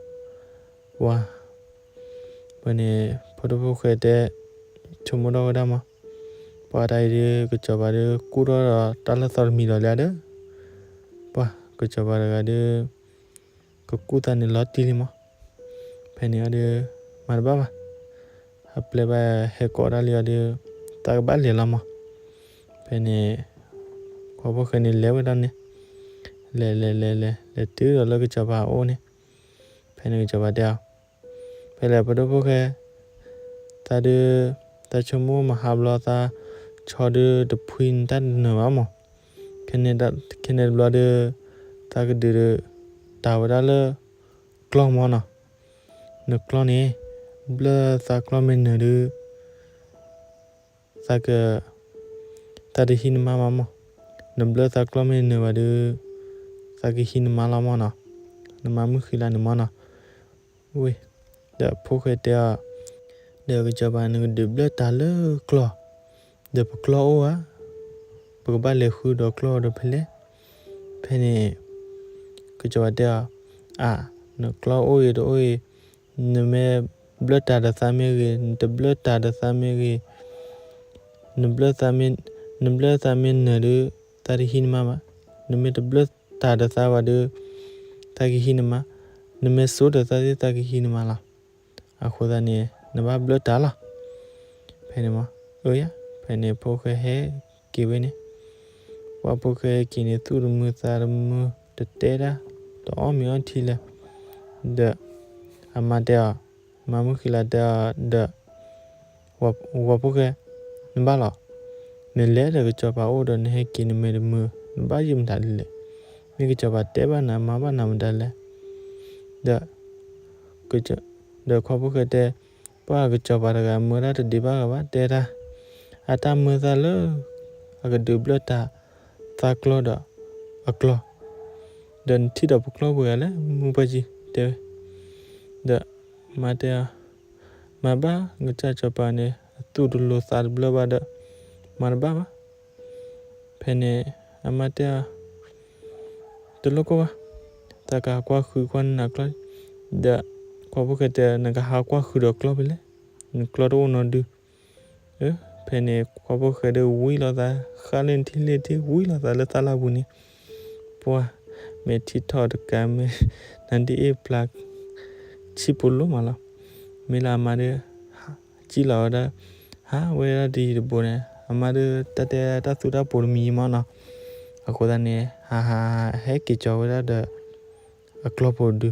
ၤ, ပှၤ ဝဲန့ၣ် ဖိဒိၣ်ဖိၣ်ဃဲတဲ ဆိကမိၣ်ထီၣ်ဝဲဒၣ်မး, ပှၤတၢ်အံၤဒုး ကစၢ်စီၤပၤဒုးကူၣ်ထီၣ်ဒီးတၢ်လၢသီတမံၤဒီးလံဒီး, ပှၤကစၢ်စီၤပၤတဂၤဒုး ကကူၣ်သးန့ၣ်လီၤတံၢ်လံမး, ဖဲန့ၣ်အီၤဒုး မၤတဘၣ်ဘၣ်, အပျဲၢ်ဘၣ်ဟဲကိးဒၣ်လံအီၤဒုး သးကဘၣ်လဲၤလီၤမး, ဖဲန့ၣ် ခွါဖိၣ်ဃဲန့ၣ်လဲၤဝဲဒၣ်န့ၣ်, လဲၤလဲၤလဲၤလဲၤ လဲၤတုၤဒီးလၢကစၢ်စီၤပၤအအိၣ်န့ၣ်, ဖဲန့ၣ်ကစၢ်စီၤပၤတဲအီၤ, ဖဲလဲၣ် ဖိဒိၣ်ဖိၣ်ဃဲ, သးဒုး သးဆိကမိၣ်မဟါဘျီသးဆီဒုးတဖှံနတၢ်တနၢၤဘၣ်မး, ခဲန့ၣ်တဘျီဒုး သးကဒုး တၢ်ဝဲဒၣ်လၢကျီၢ်မးနီၤ, နကျီၢ်န့ၣ် ဘျၢသးကျီၢ်မ့ၢ်နၢၤဒုး သးက သးတဟံးနမါဘၣ်မး, နဘျၢသးကျီၢ်မ့ၢ်နၢၤဘၣ်ဒုး သးကဟံးနမါလီၤမးနီၤ, နမါမုၣ်ဃံလၤန့ၣ်မးနီၤ, ဝဲ ဒီးဖိၣ်ဃဲတဲအီၤ, ဒီးကစၢ်စီၤပၤနကဒုးဘျၢတၢ်လၢကျီၢ်, ဒီးပကျီၢ်အိၣ်ဧါ, ပကဘၣ်လဲၤဃုဒီးကျီၢ်ဒီးဖဲလဲၣ်, ဖဲန့ၣ် ကစၢ်စီၤပၤတဲအီၤ, အါ, နကျီၢ်အိၣ်အံၤတအိၣ်အံၤ, နမ့ၢ်ဘျၢတၢ်ဒီးသးမ့ၢ်ဂ့ၤ, နတဘျၢတၢ်ဒီးသးမ့ၢ်ဂ့ၤ, နဘျၢသးမ့ၢ်, နဘျၢသးမ့ၢ်နၢၤဒုး သးတဟံးနမါဘၣ်, နမ့ၢ်တဘျၢတၢ်ဒီးသးဘၣ်ဒုး သးကဟံးနမါ, နမ့ၢ်စိာ်ဒီးသးသ့ၣ် သးကဟံးနမါလီၤ. အဃိသတးန့ၣ် နဘၣ်ဘျၢတၢ်လီၤ. ဖဲန့ၣ်မး, အၢယါ, ဖဲန့ၣ်ဖိၣ်ဃဲဟဲက့ၤဝဲန့ၣ်, ပှၤဖိၣ်ဃဲဟဲက့ၤန့ၣ် သူၣ်တမုာ်သးတမုာ် တတဲဒၣ် တအီၣ်မ့ၤအီထံလဲၣ်, ဒီး အမါတဲအီၤ, မါမုၣ်ဃံလၤတဲအီၤဒီး ဝဲဖိၣ်ဃဲ, နဘၣ်လီၤ. နလဲၤဒီးကစီၤပၤအိၣ်ဒီး နဟဲက့ၤနမဲာ်တမုာ် နဘၣ်ယံာ်မတၤဒ်လဲၣ်. မ့ၢ်ကစီၤပၤတဲဘၣ်နၤ မၤဘၣ်နၤမတၤလဲၣ်. ဒီး ဒီးခွါဖိၣ်ဃဲတဲ, ပှၤကစီၤပၤတဂၤမၢဒၣ်တဒံးဘၣ်ဂၤဘၣ် တဲဒၣ် အတၢ်မၢသးလၢ အကဒုးဘျၢတၢ်သးကျီဒီးအကျီ, ဒီးနထံၣ်ဒီးပကျီပှဲၤဂၤလဲၣ် မုၢ်ပှၢ်ကံ တဲဝဲ. ဒီးမါတဲအီၤ, မၤဘၣ် ကစၢ်စီၤပၤန့ၣ် အသူၣ်တလိၤသးတဘျၢဘၣ်ဒီး မၤတဘၣ်ဘၣ်. ဖဲန့ၣ် အမါတဲအီၤ, တလိၣ်ကိၢ်ဘၣ်, သးကဟးကွၢ်ဃုကွၢ်နၤကျီ, ဒီးခွါဖိၣ်ဃဲတဲ နကဟးကွၢ်ဃုဒီးကျီဖဲလဲၣ်, နကျီတအိၣ်နီဒု. ဖဲန့ၣ် ခွါဖိၣ်ဃဲဒီးဝံလိာ်သး ဃၣ်လၢနထံၣ်လၢထံၣ် ဝံလိာ်သးလၢသၣ်လၢ်ပူၤန့ၣ်, ပှၤ မ့ၢ်ထံထီၣ်တကးမ့ၢ် နဒ်အ့ၣ်ပျၢ် ဆံၣ်ပူၤလိမးလီၤ. မ့ၢ်လၢအမါဒီး စံၣ်လီၤဝဲဒၣ် ဟးဝဲဒၣ်တယံၤတဘူးန့ၣ် အမါဒီးတၢ်တဲတၢ်သူတၢ်ပိာ်တမံၤမးနီၤ. အဃိသတးန့ၣ် ဟးဟးဟဲက့ၤကီၤဝဲဒၣ်ဒီး အကျီဖိဒု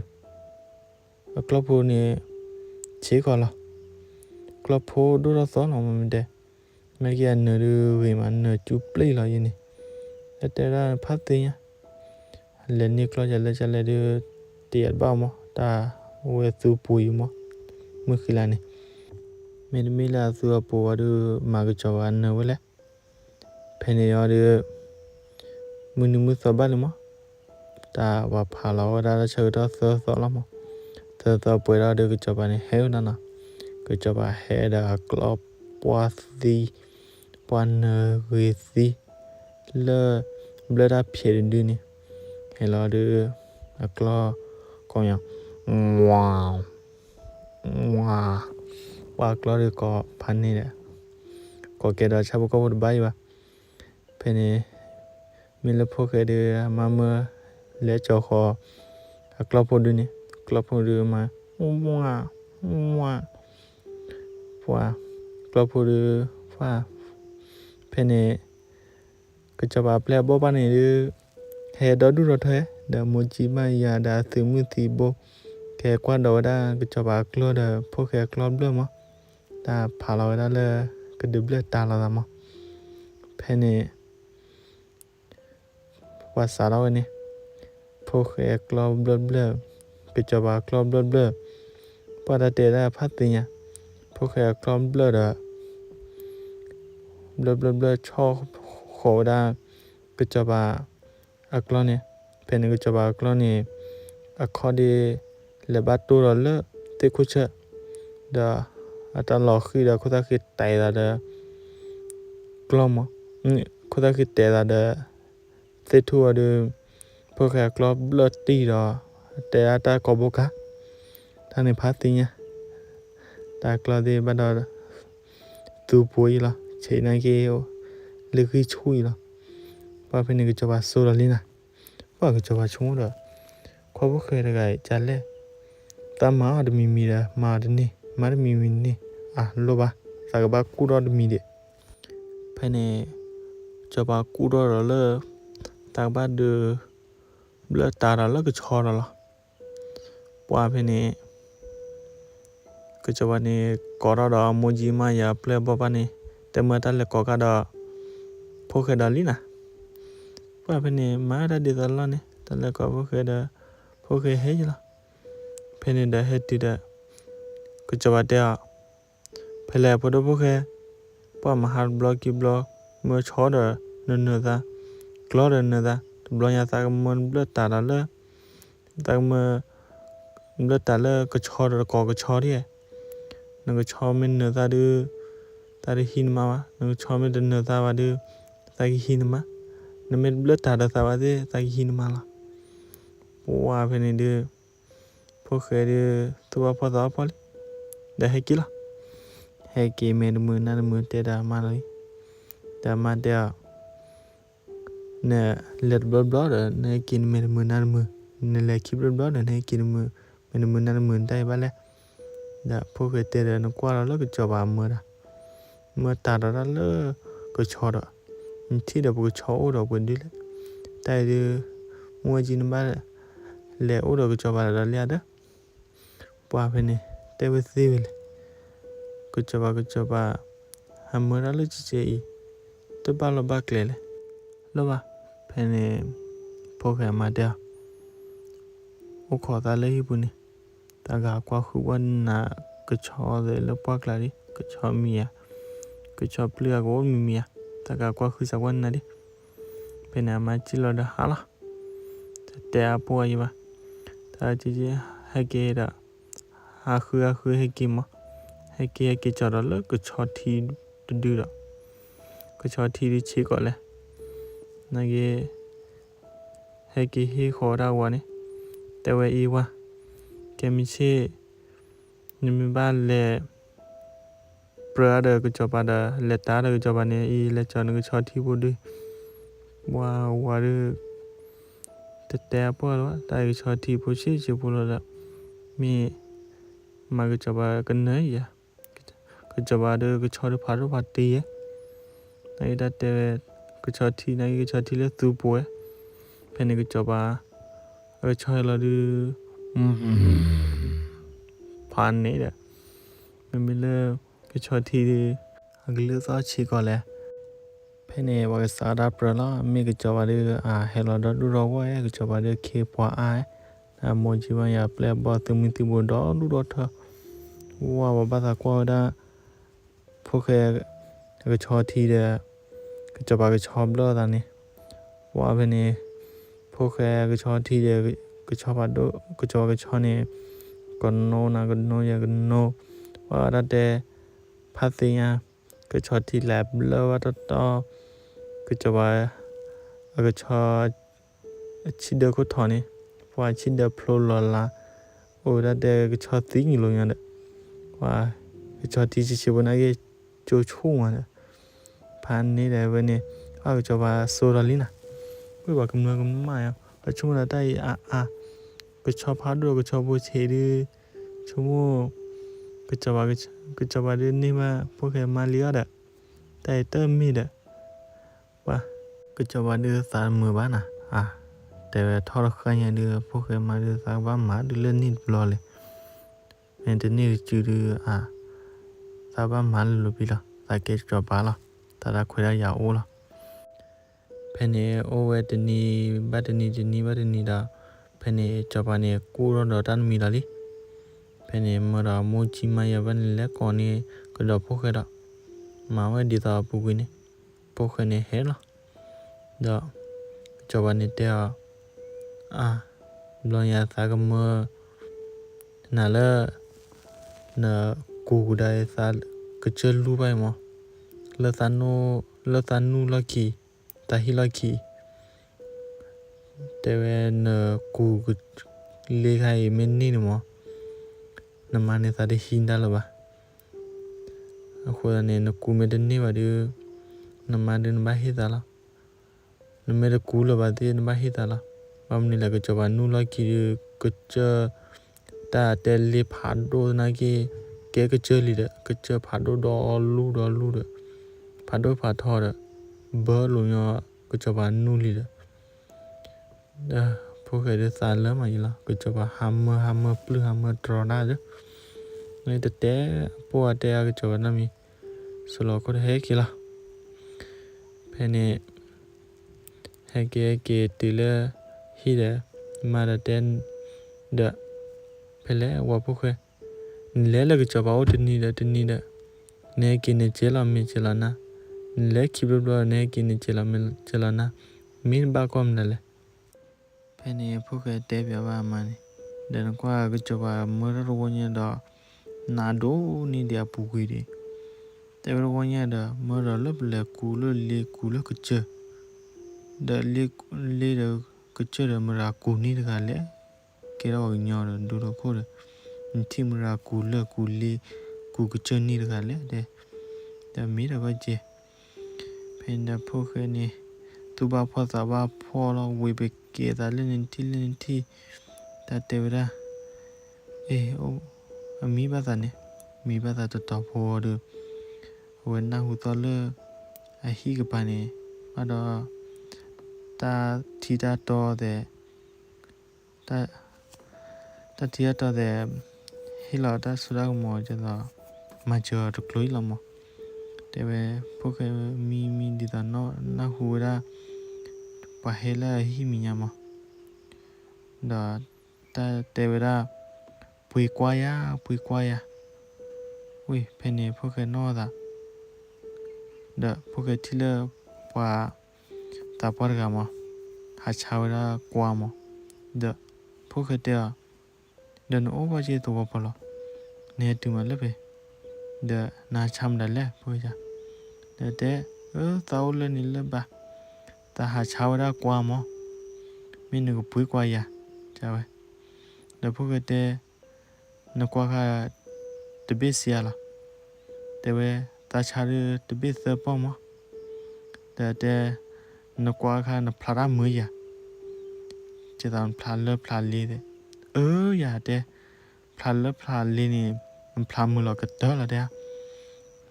အကျီဖိန့ၣ် ဆ့ကီးလီၤ. ကျီၢ်ဖိဒိၣ်ထီၣ်သီလီၤမ့ၢ်တဲ, မ့ၢ်က့အနၢၤဒုးဂ့ၤမး နၢၤကၠူပျ့ၢ်လီၤယဲန့ၣ်, တဲဝဲဒၣ်ဖးသ့ၣ်ညါ, လဲၤန့ၢ်ကျီၢ်ကလဲၣ်ကလဲၣ်ဒုး တယံာ်တဘၣ်မး တၢ်ဝဲသူပူၤယံၤမး, မုၢ်ဃံလၤန့ၣ်, မ့တမ့ၢ်လၢအသူအပူၤဝဲဒုး မၤကစီၤပၤနၢၤဝဲလဲၣ် ဖဲန့ၣ်အီၤဒီး မုၢ်နံၤမုၢ်သီဘၣ်လံမး, တၢ်ပှၤဖးလီၤဝဲဒၣ်လၢဆၢကတီၢ်သၢသီလီၤမး, သၢသီပှဲၤဒီးဒုး ကစီၤပၤန့ၣ်ဟဲဝဲဒၣ်နီၤ, ကစီၤပၤဟဲဒီးအကျီၢ်ပှၢ်သံ, ပှၢ်နၢၤဂ့ၤသံ, လၢဘျၢၣ်တၢ်ဖျဲးတဒုန့ၣ်, ဟဲလီၤဒုး အကျီၢ်ကိးညီ, ဝၤ ဝၤ, ပှၤအကျီၢ်ဒုးကိးဖးန့ၣ်ဒီး ကိးကဲဒီးဆၣ်ဖိကီၢ်ဖိတဘၣ်အံၤဘၣ်. ဖဲန့ၣ် မ့ၢ်လၢဖိၣ်ဃဲဒုး အမါမၢလဲၤကၠီၤဃီၤ အကျီၢ်ဖိဒုန့ၣ်, ကျီၢ်ဖိဒုမၤ ဝါ ဝါ, ပှၤ ကျီၢ်ဖိဒု ပှၤ ဖဲန့ၣ် ကစီၤပၤအပျဲၢ်အဘီၣ်ဘၣ်န့ၣ်ဒုး ဟဲဒီဒူၣ်ဒီထၢ ဒီးမိၢ်ကၠံမါယၤဒီးအသုးမုၢ်သံဘိ ကဟဲကွၢ်ဒီးဝဲဒၣ်ကစီၤပၤအကျီၢ်ဒီး ဖိၣ်ဃဲအကျီၢ်ဘျၢၣ်မး, တၢ်ဖးလီၤဝဲဒၣ်လၢ ကဒုးဘျၢၣ်တၢ်လီၤသးမး. ဖဲန့ၣ် ပှၤစးထီၣ်ဝဲန့ၣ်, ဖိၣ်ဃဲအကျီၢ်ဘျၢၣ်ဘျၢၣ်, ကစီၤပၤအကျီၢ်ဘျၢၣ်ဘျၢၣ်, ပှၤတၢ်တဲဒၣ်ဖးသ့ၣ်ညါ, ဖိၣ်ဃဲအကျီၢ်ဘျၢၣ်ဒီး ဘျၢၣ်ဘျၢၣ်ဘျၢၣ် ဆီၣ်ဃီၤဝဲဒၣ် ကစီၤပၤအကျီၢ်န့ၣ်, ဖဲန့ၣ်ကစီၤပၤအကျီၢ်န့ၣ် အခီၣ်ဒ့ လဲၤဘၣ်တိၢ်ဒီးလၢသ့ၣ်ခိၣ်ဆၢၣ်, ဒီးအတၢ်လီၤဃံၤဒီးခိၣ်သၣ်ဃံၤတဲာ်သးဒီး ကျီၢ်မး, ခိၣ်သၣ်ဃံၤတဲာ်သးဒီး သ့ၣ်ထူၣ်အီၤဒီး ဖိၣ်ဃဲအကျီၢ်ဘျၢၣ်တံၢ်ဒီး တဲဒၣ်တၢ်ကိးဘိကါ, တၢ်န့ၣ်ဖးသ့ၣ်ညါ, တၢ်ကျီၢ်သ့ၣ်ဘၣ်ဒီး သူပူၤအံၤလီၤ, ဆံးနာ်က့ လၢဃံဆူၣ်အံၤလီၤ. ပှၤဖဲန့ၣ်ကစီၤပၤစိဒီးလံနၤ, ပှၤကစီၤပၤဆိကမိၣ်ဒီး ခွါဖိၣ်ဃဲတဂၤအံၤကလဲၣ်, သးမၤအီၤတမံၤမံၤဒီး မၤအီၤတန့ၢ်, မၤတမံၤမံၤတန့ၢ်, အလိၣ်ဘၣ်, သးကဘၣ်ကူၣ်ထီၣ်တမံၤဒံး. ဖဲန့ၣ် ကစီၤပၤကူၣ်ထီၣ်ဒီးလၢ သးကဘၣ်ဒုး ဘျၢၣ်တၢ်ဒီးလၢကဆီဒီးလီၤ. ပှၤဖဲန့ၣ် ကစီၤပၤန့ၣ် ကိးထီၣ်ဒီးမိၢ်ကၠံမါယၤအပျဲၢ်အဘီၣ်ဘၣ်န့ၣ် တဲမၢတၢ်လဲၤကိးကဒီး ဖိၣ်ဃဲဒီးလံနၤ. ပှၤဖဲန့ၣ် မၤတၢ်ဒ်သိးလီၤန့ၣ် တၢ်လဲၤကိးဖိၣ်ဃဲဒီး ဖိၣ်ဃဲဟဲယံၤလီၤ. ဖဲန့ၣ်ဒီးဟဲတုၤဒီး ကစီၤပၤတဲအီၤ ဖဲလဲၣ်ဖိဒိၣ်ဖိၣ်ဃဲ, ပှၤမၤဟးတဘျီက့ၤဘျီ, မၢဆီဒီးနနၢၤသး, ကျီဒီးနနၢၤသး, တဘျီညါသးကမၢဘျၢၣ်တၢ်ဒီးလၢ သးကမၢ ဘျၢၣ်တၢ်လၢကဆီဒီးတကိးကဆီဒ်, နကဆီမ့ၢ်နၢၤသးဒုး သးတဟံးနမါဘၣ်, နကဆီမ့ၢ်တနၢၤသးဘၣ်ဒုး သးကဟံးနမါ, နမ့ၢ်တဘျၢၣ်တၢ်ဒီးသးဘၣ်သ့ၣ် သးကဟံးနမါလီၤ. ပှၤဖဲန့ၣ်ဒုး ဖိၣ်ဃဲဒုး သူၣ်ဘၣ်ဖှီၣ်သးဘၣ်ဖှီၣ်လံ, ဒီးဟဲက့ၤလီၤ. ဟဲက့ၤမဲာ်တမုာ်နါတမုာ် တဲဒီးအမါလီၤလံ. ဒီးအမါတဲအီၤ နလဲၤတဘျီဘျီဒီး နဟဲက့ၤနမဲာ်တမုာ်နါတမုာ်, နလဲၤခံဘျီဘျီဒီး နဟဲက့ၤမဲာ်တမုာ်နါတမုာ် နတၢ်အံၤဘၣ်လဲၣ်. ဒီးဖိၣ်ဃဲတဲဒီးနကွၢ်လီၤလၢကစီၤပၤမၢတၢ်, မၢတၢ်ဒီးတၢ်လၢကဆီဒီး နထံၣ်ဒီးပကဆီအိၣ်ဒီးပှဲၤဒုလဲၣ်. တၢ်အံၤဒုး မုၢ်ဝဲကၠံနဘၣ် လဲၤအိၣ်ဒီးကစီၤပၤဒီးလံဧါဒီး ပှၤဖဲန့ၣ် တဲဝဲသ့ဝဲလဲၣ်. ကစီၤပၤ ကစီၤပၤ ဟးမၢတၢ်လၢကကဲအံၤ တဘၣ်လီၢ်ဘၣ်ကျဲလဲၣ်. လီၢ်ဘၣ်. ဖဲန့ၣ် ဖိၣ်ဃဲအမါတဲအီၤ အိၣ်ခိးသးလၢဟံၣ်ပူၤန့ၣ် သးကကွၢ်ဃုကွၢ်နၤကဆီသ့လၢပှၢ်ကျါဒံး, ကဆီမံၤဧါ, ကဆီပျုၢ်ဧါ ကအိၣ်မံၤမံၤဧါ, သးကကွၢ်ဃုသးကွၢ်နၤဒံး. ဖဲန့ၣ် အမါစံၣ်လီၤဒီးဟးလီၤ. တတဲအါပိၢ်အယံၤဘၣ်. တၢ်ကဟဲက့ၤဒီး ဟးဃုဟးဃုဟဲက့ၤမး, ဟဲက့ၤဟဲက့ၤကၠီၤဒီးလၢကဆီထံတဒုဒီး ကဆီထံဒုဆ့ကီးလဲၣ်. နာ်က့ ဟဲက့ၤဟ့ၣ်ဃီၤဝဲဒၣ်ဝၤန့ၣ် တဲဝဲအံၤဝၤ, ကဲမုၢ်ဆ့ၣ် နမ့ၢ်ဘၣ်လဲၤ ပြၢဒီးကစီၤပၤဒီး လဲၤတၢ်ဒီးကစီၤပၤန့ၣ် အံၤလဲၤကၠီၤနကဆီထံဖိဒု, ဝၤဝၤဒု တတဲအါပိၢ်လၢၤဘၣ်, တၢ်အံၤကဆီထံဖိဆံးဆံးဖိလီၤဒီး မ့ၢ်မၤကစီၤပၤကနၢၤယၤ, ကစီၤပၤဒုကဆီဒုဖးဒိၣ်ဖးတ့ယဲ, နာ်က့တၢ်တဲဝဲ ကဆီထံ နာ်က့ကဆီထံလၢသူပူၤဝဲ, ဖဲန့ၣ်ကစီၤပၤ အကဆီဟဲလီၤဒု ဖးန့ၣ်ဒီး မ့မ့ၢ်လၢ ကဆီထံဒုး အကလုၢ်သီၣ်ဆံးကီးလဲၣ်. ဖဲန့ၣ် ပှၤကစးတၢ်ပြၢလီၤ. မ့ၢ်ကစီၤပၤဒုး အဟဲလီၤဒီဒူၣ်ဒီဝီၢ်ဧါ, ကစီၤပၤဒုးခ့ပှၤအါဧါ, ဒီးမိၢ်ကၠံမါယၤပျဲၢ်ဘီၣ်သုးမုၢ်သံၣ်ဘိဒီဒူၣ်ဒီထၢ, ဝဲပှၤဘၣ်သးကွၢ်ဝဲဒၣ် ဖိၣ်ဃဲအကဆီထံဒီး ကစီၤပၤကဆီဘျၢသးန့ၣ်, ပှၤဖဲန့ၣ် ဖိၣ်ဃဲကဆီထံဒီး ကဆီဖးဒိၣ် ကစီၤပၤကဆီန့ၣ် ကနိနၤကနိယၤကနိ, ပှၤတၢ်တဲ ဖးသ့ၣ်ညါ, ကဆီထံလဲၤဘျၢဘၣ်တီတီ, ကစီၤပၤ အကဆီ အဆံဒၢခိၣ်ထီၣ်န့ၣ်, ပှၤဆံဒၢဖျိလီၤလး, အိၣ်ဝဲဒၣ်တဲကဆီသံညီလိာ်ညီဒီး, ပှၤကဆီထံဆံးဆံးဖိနာ်က့ ကၠိဆိၣ်မးဒီး, ဖးန့ၣ်ဒီးဝဲန့ၣ်, အကစီၤပၤစိာ်ဒီးလံနၤ, ဝဲပှၤကမျၢၢ်ကမၣ်ယါ, ပှၤဆိကမိၣ်ဒီးတၢ်အံၤအါအါ, ကဆီဖးဒိၣ်ကဆီဖိဆံးဒုး, ဆိကမိၣ် ကစီၤပၤ ကစီၤပၤဒုးန့ၢ်ဘၣ်ဖိၣ်ဃဲမါလံအီၤဒီး, တၢ်အံၤတမ့ၢ်ဒီး ပှၤ ကစီၤပၤဒုးသးမုာ်ဘၣ်နၤ, အါ, တဲဝဲထီၣ်တဃၣ်ညါဒုး ဖိၣ်ဃဲမါဒုး သးကဘၣ်မၤဒုးလၢန့ၢ်တဘျီလဲၣ်, မ့ၢ်တန့ၢ်တစုဒုး အါ, သးဘၣ်မၤလၢလိၤပံလီၤ, သးကဲစီၤပၤလီၤ, သးတၢ်ခွဲးတၢ်ယာ်အိၣ်လီၤ. ဖဲန့ၣ်အိၣ်ဝဲတနံၤဘၣ်တနံၤ တနံၤဘၣ်တနံၤဒီး, ဖဲန့ၣ်စီၤပၤန့ၣ်ကူၣ်ထီၣ်ဒီးတၢ်တမံၤလီၤလံ. ဖဲန့ၣ်မၢဒီးမိၢ်ကၠံမါယၤဘၣ်န့ၣ် လဲၤကိးန့ၢ်ကဒီးဖိၣ်ဃဲဒီး, မၤဝဲဒ်သိးအပူၤကွံာ်န့ၣ်, ဖိၣ်ဃဲန့ၣ်ဟဲလီၤ. ဒီး ကစီၤပၤန့ၣ်တဲအီၤ, အါ, ဘျီညါသးကမၢ နၤလၢ နကူၣ်ကဒါအသးကစၢၢ်လူၢ်ဘၣ်အံၤမး, လၢသးနူၢ်လီၢ်ခံ, သးဟံၣ်လီၢ်ခံ, တဲဝဲနကူၣ်ကလ့ခါအံၤမ့ၢ်န့ၢ်န့ၣ်မး, နမါန့ၣ်သးတဟံးတၢ်လၢၤဘၣ်. အဃိသတးန့ၣ် နကူၣ်မ့ၢ်တန့ၢ်ဘၣ်ဒီး, နမါဒုးနဘၣ်ဟ့ၣ်သးလီၤ. နမ့ၢ်တကူၣ်လၢၤဘၣ်သ့ၣ် နဘၣ်ဟ့ၣ်သးလီၤ. ဘၣ်မနုၤလဲၣ် ကစီၤပၤနူၢ်လီၢ်ခံဒုး ကစၢၢ် တၢ်တဲလ့ဖးဒိၣ်သနာ်က့ ကဲကစၢၢ်လံဒီး ကစၢၢ်ဖးဒိၣ်ဒီလူၢ်ဒီလူၢ်ဒီး ဖးဒိၣ်ဖးထီဒီး ဘၢလိာ်ညီကစီၤပၤနူၢ်လံဒီး ဒီးဖိၣ်ဃဲဒုးသးလၢမးယံၤလီၤ. ကစီၤပၤဟးမၢဟးမၢပျုၢ်ဟးမၢတြီတၢ်ဒီး တတဲပိၢ်အတဲအကစီၤပၤနီတမံၤ ဆိလီၤခိၣ်တဟဲက့ၤလီၤ. ဖဲန့ၣ် ဟဲက့ၤဟဲက့ၤတုၤလၢဟံၣ်ဒီး မါဒီးတဲ ဒီး ဖဲလဲၣ်ဝဲဖိၣ်ဃဲ နလဲၤလၢကစီၤပၤအိၣ်တနံၤဒီးတနံၤဒီး နဟဲက့ၤန့ၣ်ကဲလီၤမ့ၢ်ကဲလီၤနၤ, နလဲၤခံဘျီဘျီ နဟဲက့ၤန့ၣ်ကဲလီၤမ့ၢ်ကဲလီၤနၤ, မ့ၢ်နဘၣ်ကွၢ်မနုၤလဲၣ်. ဖဲန့ၣ်ဖိၣ်ဃဲတဲပၠးဘၣ်အမါန့ၣ်, ဒီးနကွၢ်ကစီၤပၤမၢထီၣ်တဝီညါဒီး နးဒိၣ်န့ၢ်ဒံးအပူၤကွံာ်ဒံး, တဲဝဲတဝီညါဒီး မၢဒီးလၢပလဲၤကူၣ်လၢလ့ကူၣ်လၢကစၢၢ် ဒီးလ့ဒီးကစၢၢ်ဒီးမတၤကူၣ်န့ၢ်တဂၤလဲၣ်. ကဲထီၣ်ပှၤကညီဒီးဒိဒီခိၣ်ဒီး နထံၣ်မတၤကူၣ်လၢကူၣ်လ့ ကူၣ်ကစၢၢ်န့ၢ်တဂၤလဲၣ်ဒီး, ဒီးမ့ၢ်ဒီးဘၣ်ကဲ ဖဲန့ၣ်ဒီးဖိၣ်ဃဲန့ၣ် သူၣ်ဘၣ်ဖှီၣ်သးဘၣ်ဖှီၣ်လီၤ ဝံၤပကဲသးလၢနထံၣ်လၢနထံၣ်, တၢ်တဲဝဲဒၣ် အ့ အမံဘၣ်သးန့ၣ် မံဘၣ်သးတတီၤဖိဒီး အဝဲနၢ်ဟူသီၣ်လၢ အဟံၣ်ကပၤန့ၣ် ဘၣ်ဒီး တၢ်ထံတၢ်တီသဲး တၢ်ထံတၢ်တီသဲး ဟ့ၣ်လီၤတၢ်စိတၢ်ကမီၤဒ်သိး မၤစၢၤအီၤတကျိၤအံၤလီၤမး, တဲဝဲ ဖိၣ်ဃဲမံမံဒ်သိးနၢ်ဟူဝဲဒၣ် ပှၤဟဲလၢအဟံၣ်မဲာ်ညါမး ဒီးတၢ်တဲဝဲဒၣ် ပှ့ၤကွၢ်ယၤ ပှ့ၤကွၢ်ယၤ, ဝံၤဖဲန့ၣ်ဖိၣ်ဃဲနီၢ်သး ဒီးဖိၣ်ဃဲထံၣ်လၢပှၤသးပှၢ်တဂၤမး ဟးဆါဝဲဒၣ်ကွၢ်မး, ဒီးဖိၣ်ဃဲတဲအီၤ ဒီးနအိၣ်ဘၣ်က့ၤသဝီဖိလီၤ, နဟဲတုၤမးလၢဖဲ ဒီးနဟးဆါမတၤလဲၣ် ဖိၣ်ဃဲယၤ, ဒီးတဲ အၢ သးအိၣ်လၢန့ၣ်လၢၤဘၣ်, သးဟးဆါဝဲဒၣ်ကွၢ်မး, မ့ၢ်နကပှ့ၤကွၢ်ယၤ, ဝဲ, ဒီးဖိၣ်ဃဲတဲ နကွၢ်ခါ တဘ့ၣ်စံးယၤလီၤ, တဲဝဲ သးဆါဒုးတဘ့ၣ်သၢပီၢ်မး, ဒီးတဲ နကွၢ်ခါနဖျါတၢ်မုာ်ယၤ, ကဲသးနဖျါလၢဖျါလ့သဲး, အၢ ယၤတဲ ဖျါလၢဖျါလ့န့ၣ် နဖျါမုာ်လီၤကတၢၢ်လီၤတဲ,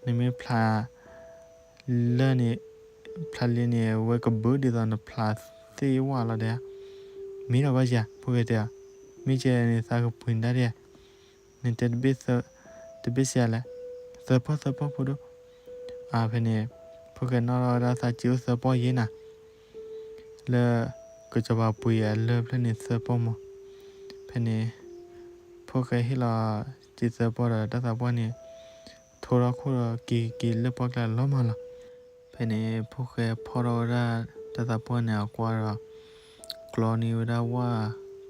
နမ့ၢ်ဖျါ လၢန့ၣ် ဖျါလ့န့ၣ် အဝဲကဘၢဒ်သိးနဖျါသ့ၣ်ဝၣ်လီၤတဲ, မ့ၢ်ဒီးဘၣ်ယၤ ဖိၣ်ဃဲတဲအီၤ, မ့ၢ်ကဲန့ၣ်သးကပှ့ၤနတၢ်ဒဲ, နတဲ တဘ့ၣ်စံးယၤလဲၣ်, သ သၢပီၢ်သၢပီၢ်ဖိဒိၣ်. ဖဲန့ၣ် ဖိၣ်ဃဲနီၣ်ထီၣ်ဝဲဒၣ်သးစ့အိၣ်သၢပီၢ်ယဲနၤ, လၢကစီၤပၤပှ့ၤအလၢၢ်ဖျၢၣ်န့ၣ်သၢပီၢ်မး. ဖဲန့ၣ် ဖိၣ်ဃဲဟ့ၣ်လီၤစ့သၢပီၢ်ဒီးတၢ်သးပှၢ်န့ၣ် ထိထီၣ်ခိၣ်ဒီးက့ၤက့ၤလၢပှၢ်ကျါလီၤမးလီၤ. ဖဲန့ၣ် ဖိၣ်ဃဲဖီၣ်ထီၣ်ဝဲဒၣ်တၢ်သးပှၢ်န့ၣ်အကွါဒီး ကျီန့ၢ်ဝဲဒၣ်ဝၣ်,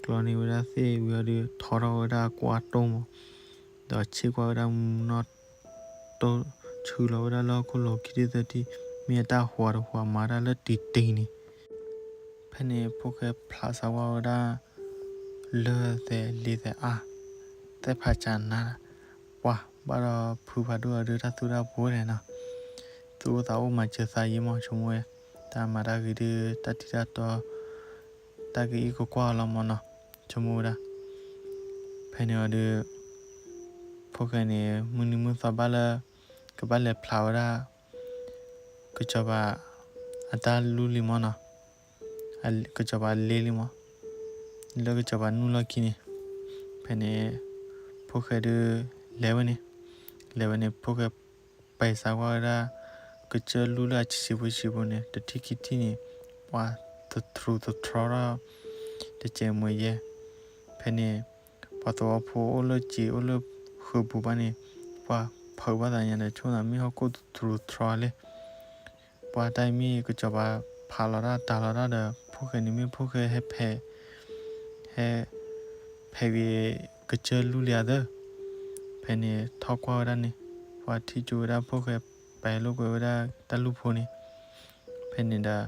ကျီန့ၢ်ဝဲဒၣ်သ့ၣ်ဝံၤအီၤဒီး ထီထီၣ်ဝဲဒၣ်ကွါတိၢ်မး, ဒီးဆ့ၣ်ကွၢ်ဝဲဒၣ်မူနီၢ်တိၢ်, ဆူလီၤဝဲဒၣ်လၢဟီၣ်ခိၣ်လီၤခံထံၣ်သၢထံၣ်, မ့ၢ်အတၢ်ဟူးတဟူးမၤတၢ်လၢတံၤတံၤန့ၣ်. ဖဲန့ၣ် ဖိၣ်ဃဲဖျးစးဝါဝဲဒၣ် လၢၢ်သဲးလ့သဲးအါ, သဲးဖးကၢ်နါ, ပှၤဘၣ်ဒီးဖုဖးဒိၣ်အီၤဒုးတၢ်သူတၢ်ပှဲၤလဲၣ်နီၤ, သူၣ်အိၣ်သးအိၣ်မၤစၢၤသးယံာ်မး ဆိကမိၣ်ဝဲ, တၢ်မၤတၢ်ဂ့ၤဒုး တၢ်ထံၣ်တၢ်တီ တၢ်ကအံၣ်ကကွၢ်အီၤလီၤမးနီၤ ဆိကမိၣ်ဝဲဒၣ်. ဖဲန့ၣ်အီၤဒီး ဖိၣ်ဃဲန့ၣ် မုၢ်နံၤမုၢ်သီဘၣ်လၢ ကဘၣ်လဲၤဖျးဝဲဒၣ် ကစီၤပၤ အတၢ်လူၢ်လံမးနီၤ, ကစီၤပၤလ့လံမး, လၢကစီၤပၤနုာ်လီၢ်ခံန့ၣ်. ဖဲန့ၣ် ဖိၣ်ဃဲဒုး လဲၤဝဲန့ၣ်, လဲၤဝဲန့ၣ် ဖိၣ်ဃဲပဲာ်စးကွၢ်ဝဲဒၣ် ကစၢၢ်လူၢ်လၢအဆံးဆံးဖိဆံးဖိန့ၣ် တထံၣ်ခံထံၣ်န့ၣ် ပှၤသထြူးသထြီထီၣ် တစဲးမ့ၢ်ယဲ. ဖဲန့ၣ် ပှၤသဝီဖိအိၣ်လၢစံာ်အိၣ်လၢဃုာ်ပူၤဘၣ်န့ၣ် ပှၤဖုးဘၣ်သးညါဒီး ဆိသးမ့ၢ်ဟီၣ်ခိၣ်သထြူးသထြီလံ. ပှၤတၢ်အံၤမ့ၢ်ကစီၤပၤဖးလီၤတၢ်တၤလီၤတၢ်ဒီး ဖိၣ်ဃဲန့ၣ်မ့ၢ်ဖိၣ်ဃဲဟဲဖဲး ဟဲဖဲးက့ၤကစၢၢ်လူၢ်လံဧါသၢ. ဖဲန့ၣ်ထီၣ်ကွၢ်ဝဲဒၣ်န့ၣ် ပှၤထံၣ်ကၠိဝဲဒၣ်ဖိၣ်ဃဲပဲာ်လိာ်ကွဲဝဲဒၣ်တၢ်လူၢ်ဖိန့ၣ်. ဖဲန့ၣ်ဒီး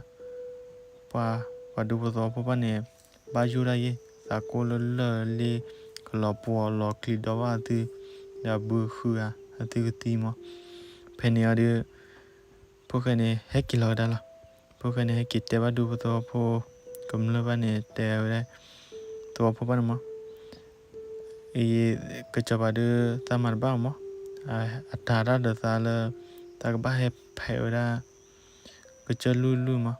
ပှၤ ပှၤဒူဖိသဝီဖိဘၣ်န့ၣ် ဘၣ်ယိၣ်ဒၣ်ယဲ သးကိၢ်လၢလၢၢ်လ့ ကလီၤပှီၤလီၤကျံၤဒီးဘၣ်အသု ဒီးဘုဃုဧါ အသုကသံမး. ဖဲန့ၣ်အီၤဒီး ဖိၣ်ဃဲန့ၣ်ဟဲက့ၤလီၤကဒါလီၤ. ဖိၣ်ဃဲန့ၣ်ဟဲက့ၤတဲဘၣ်ဒူဖိသဝီဖိ ကမျၢၢ်ဘၣ်န့ၣ် တဲဝဲဒၣ် သဝီဖိဘၣ်န့ၣ်မး အံၤ ကစီၤပၤဒုးသးမၤတဘၣ်မး, အတၤတၢ်ဒီးသးလၢ သးကဘၣ်ဟဲဖဲးဝဲဒၣ် ကစၢၢ်လူၢ်လူၢ်မး,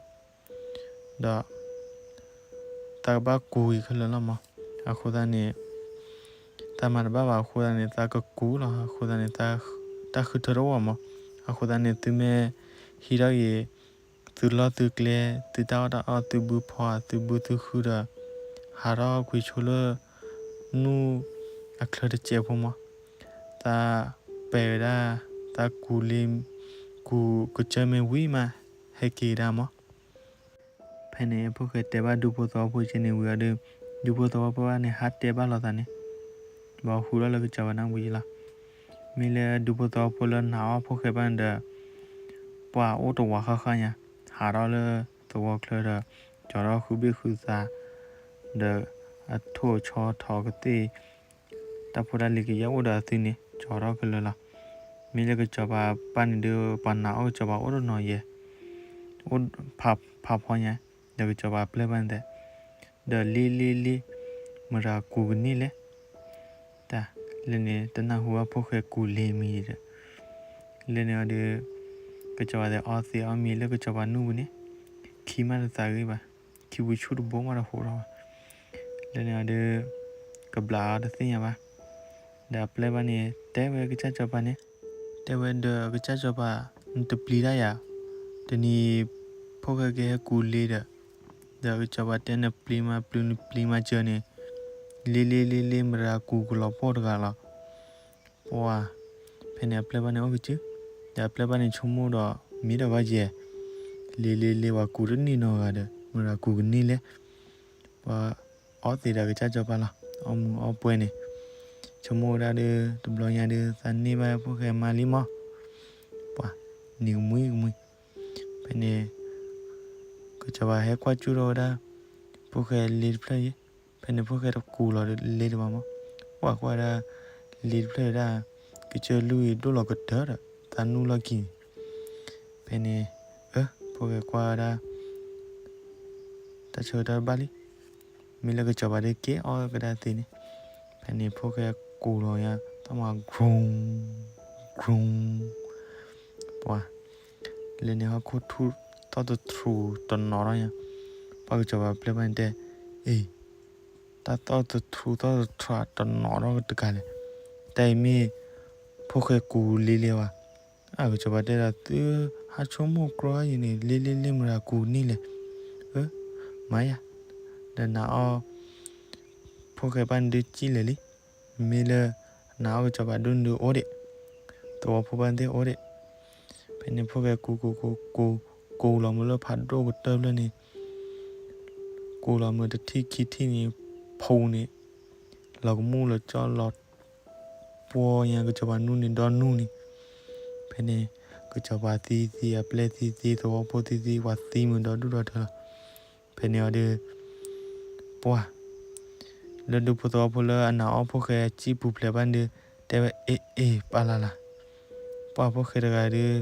ဒီး သးကဘၣ်ကူးအံၤခဲလၢာ်လီၤမး. အဃိသတးန့ၣ် သးမၤတဘၣ်ဘၣ်အဃိသတးန့ၣ် သးကကူးလီၤ. အဃိသတးန့ၣ် တၢ်ဃုထၢတအိၣ်ဘၣ်မး. အဃိသတးန့ၣ် သုမ့ၢ်ဟံးထီၣ်က့ၤ သုလီၢ်သုကျဲ သုတၢ်အီၣ်တၢ်အီ သုဘုဖီ သုဘုသုဃုဒီး ဟးထီၣ်ကွံာ်ဆိလၢ နူၢ်အချၢတစဲးဖိမး, သးပဲာ်ဝဲဒၣ် သးကူးလ့ ကူးကစၢၢ်မ့ၢ်ဝံၤမး ဟဲက့ၤကဒါမး. ဖဲန့ၣ် ဖိၣ်ဃဲတဲဘၣ်ဒူဖိသဝီဖိကဲန့ၣ်ဝံၤအီၤဒီး ဒူဖိသဝီဖိဘၣ်န့ၣ် ဟးတဲဘၣ်လိာ်သးန့ၣ် ဘၣ်ဃုထီၣ်လၢကစီၤပၤနၢ်ပူၤယံလီၤ. မ့ၢ်လၢဒူဖိသဝီဖိလၢနာ်အီၣ်ဖိၣ်ဃဲဘၣ်န့ၣ်ဒီး ပှၤအိၣ်တဝးဃၣ်ဃၣ်ညါ ဟးထီၣ်လၢသဝီချၢဒီး ကၠီထီၣ်ဃုဘ့ၣ်ဃုသး ဒီးအထိၣ်အဆီထီၣ်ကသ့ၣ် တၢ်ဖိတၢ်လံၤကယဲၢ်အိၣ်ဒီးအသုန့ၣ် ကၠီထီၣ်ခဲလၢာ်လီၤ. မ့ၢ်လၢကစီၤပၤဘၣ်န့ၣ်ဒီး ပှၤနာ်အီၣ်ကစီၤပၤအိၣ်တနီၤယဲၢ် အိၣ်ဖးဖီညါ ဒီးကစီၤပၤပျဲၢ်ဘၣ်န့ၣ်ဒီး လ့လ့လ့ မတၤကူးကန့ၢ်လဲၣ် တၢ် လၢန့ၣ် တနၢ်ဟူဘၣ်ဖိၣ်ဃဲကူးလ့မံၤဒီး လၢန့ၣ်အီၤဒီး ကစီၤပၤသဲးအီသံးအီမံၤလၢကစီၤပၤနူၢ်ပူၤန့ၣ် ခံမးတသးဂ့ၤဘၣ်, ခံပူၤဆူၣ်တဘိမးတဟူးထီၣ်ဘၣ်. လၢန့ၣ်အီၤဒီး ကဘျးအီၤတသ့ၣ်ညါဘၣ်. ဒီးအပျဲၢ်ဘၣ်န့ၣ် တဲဝဲကစၢ်စီၤပၤန့ၣ် တဲဝဲဒီးကစၢ်စီၤပၤ နတပျံၤတၢ်ယၤ, တနံၤ ဖိၣ်ဃဲကဟဲကူးလ့ဒီး ဒီးကစီၤပၤတဲနပျံၤမးပျံၤနပျံၤမးစၢၤန့ၣ် လ့လ့လ့လ့ မတၤကူးကလီၤပှီၢ်တဂၤလီၤ. ပှၤ ဖဲန့ၣ်အပျဲၢ်ဘၣ်န့ၣ်အိၣ်ကစု, ဒီးအပျဲၢ်ဘၣ်န့ၣ်ဆိကမိၣ်ဒီး မ့ၢ်ဒီးဘၣ်ယဲၢ်, လ့လ့လ့ ပှၤကူးတန့ၢ်နီတဂၤဒီး မတၤကူးကန့ၢ်လဲၣ်. ပှၤအီသံးဒီးကစၢ်စီၤပၤလီၤ, အီမူၤအီပှဲၤန့ၣ် ဆိကမိၣ်ဝဲဒၣ်ဒီး တဘျီညါဒီး သးန့ၢ်ဘၣ်ဖိၣ်ဃဲမါလံမး, ပှၤ နံၤကမှံကမှံ. ဖဲန့ၣ် ကစီၤပၤဟဲကွၢ်ကၠူၣ်ထီၣ်ဝဲဒၣ် ဖိၣ်ဃဲလ့တဖျၢၣ်အံၤ, ဖဲန့ၣ်ဖိၣ်ဃဲတကူးလီၤလ့တဘၣ်မး, ပှၤကွၢ်ဝဲဒၣ် လ့တဖျၢၣ်ဒၣ် ကစၢၢ်လူၢ်အံၤဒိၣ်လီၤကတၢၢ်ဒီး သးနူၢ်လီၢ်ခံန့ၣ်, ဖဲန့ၣ် အၢ ဖိၣ်ဃဲကွၢ်ဝဲဒၣ် တၢ်ဆၢကတီၢ်တဘၣ်လံ, မ့ၢ်လၢကစီၤပၤဒုးက့ၤအီၣ်ကဒါသ့န့ၣ်, ဖဲန့ၣ်ဖိၣ်ဃဲကူးလီၤညါ သီၣ်မၤ ကြူၢ် ကြူၢ်, ပှၤ လၢန့ၣ်ဟီၣ်ခိၣ်ထူၣ်သီၣ်သထြူးတနီၤထီၣ်ညါ, ပှၤကစီၤပၤပျဲၢ်ဘၣ်န့ၣ်တဲ, အ့ၣ်, တၢ်သီၣ်သထြူးသီၣ်သထြူးတနီၤထီၣ်တကးလဲၣ်, တၢ်အံၤမ့ၢ် ဖိၣ်ဃဲကူၤလ့လ့ဝဲ, အကစီၤပၤတဲဒီး သုဟးဆိကမိၣ်ကြီယံၤန့ၣ် လ့လ့လ့မတၤကူၤန့ၢ်လဲၣ်, အၢ မၤယၤ, ဒီးနၤအီၣ် ဖိၣ်ဃဲဘၣ်န့ၣ်ဒုးစံၣ်လဲၣ်လံ, မ့ၢ်လၢ နၤအီၣ်ကစီၤပၤဒိၣ်န့ၣ်ဒုးအိၣ်ဒံး, သဝီဖိဘၣ်သ့ၣ်အိၣ်ဒံး, ဖဲန့ၣ်ဖိၣ်ဃဲကူၤကူၤကူၤကူၤ ကူၤလီၤမုာ်လၢဖးဒိၣ်ကတၢၢ်ဖျၢၣ်န့ၣ်, ကူၤလီၤမုာ်တထံၣ်ခံထံၣ်န့ၣ်, ဖူန့ၣ် လီၤကမူၣ်လီၤကၠီလီၤ ပှီၢ်ညါကစီၤပၤနူၢ်န့ၣ်ဒီနူၢ်န့ၣ်, ဖဲန့ၣ် ကစီၤပၤသံသံ အပျဲၢ်သံသံ သဝီဖိသံသံ ပှၤသံမုာ်ဒီဒူၣ်ဒီထၢလီၤ. ဖဲန့ၣ်အီၤဒီး ပှၢ် လၢဒူဖိသဝီဖိလၢအနၤအီၣ်ဖိၣ်ဃဲစံၣ်ပူၤဖျဲးဘၣ်န့ၣ်ဒီး တဲဝဲ အ့ၣ်အ့ၣ် ပာ်လၢ်လၢ်, ပှၢ်ဖိၣ်ဃဲတဂၤဒီး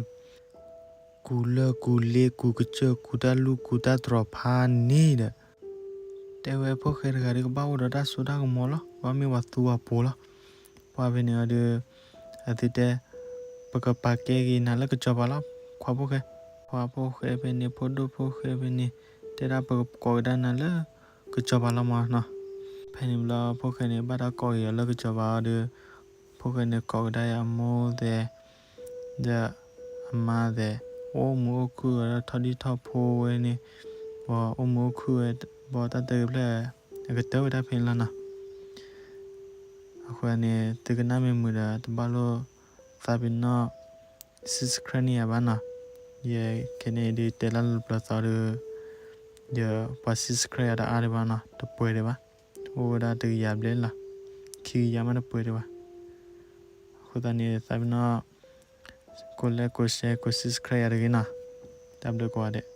ကူၤလၢကူၤလ့ကူၤကစၢၢ်ကူၤတၢ်လူၢ်ကူၤတၢ်တြီၤဖးန့ၣ်ဒီး တဲဝဲဖိၣ်ဃဲတဂၤဒီးကဘၣ်အိၣ်ဒီးတၢ်စိတၢ်ကမီၤလီၤ, ကဘၣ်မ့ၢ်ပှၤသူပှၤပိာ်လီၤ. ပှၢ်ဖဲန့ၣ်အီၤဒီး အသုတဲ ပကပာ်ကဲက့ၤနၤလၢကစီၤပၤလီၤ, ခွါဖိၣ်ဃဲ, ခွါဖိၣ်ဃဲဖဲန့ၣ် ဖိဒိၣ်ဖိၣ်ဃဲဖဲန့ၣ် တဲဒၣ်ပကကိးကဒါနၤလၢ ကစီၤပၤလီၤမၢ်နီၤ. ဖဲန့ၣ်ဘျီဖိၣ်ဃဲန့ၣ် ဘၣ်တၢ်ကိးက့ၤအီၤလၢကစီၤပၤအီၤဒီး ဖိၣ်ဃဲန့ၣ်ကိးကဒါအမိၢ်သဲး ဒီးအမါသဲး အိၣ်မုာ်အိၣ်ခုၣ်ဝဲ ထီၣ်ဒံၣ်ထီၣ်ဖိဝဲန့ၣ်, ဘၣ်အိၣ်မုာ်အိၣ်ခုၣ်ဝဲ ဘၣ်တၢ်တဂ့ၤဖျဲၣ် အကတၢၢ်ဝဲဒၣ်ဖဲန့ၣ်လီၤနီၤ. အဃိန့ၣ် သုကနၣ်မ့ၢ်မုာ်ဒီး တဘၣ်လိာ်သးပ့ၤနီၣ် subscribe န့ၢ်ယၤဘၣ်နီၤ. ယခဲန့ၣ်ဒုးတဲလၢလၢပျၢၤသီဒီး ယပှၤ subscribe ယၤတအါဒံးဘၣ်နီၤ, တပှဲၤဒံးဘၣ်, အိၣ်ဝဲဒၣ်တကယၤဘျဲၣ်လီၤ, ခံကယၤမးတပှဲၤဒံးဘၣ်. အဃိသတးန့ၣ် သးပ့ၤနီၣ် ကိး like ကိး share ကိး subscribe ယၤတဂ့ၤနီၤ. တၢ်ဘျုးကိးဂၤဒဲး.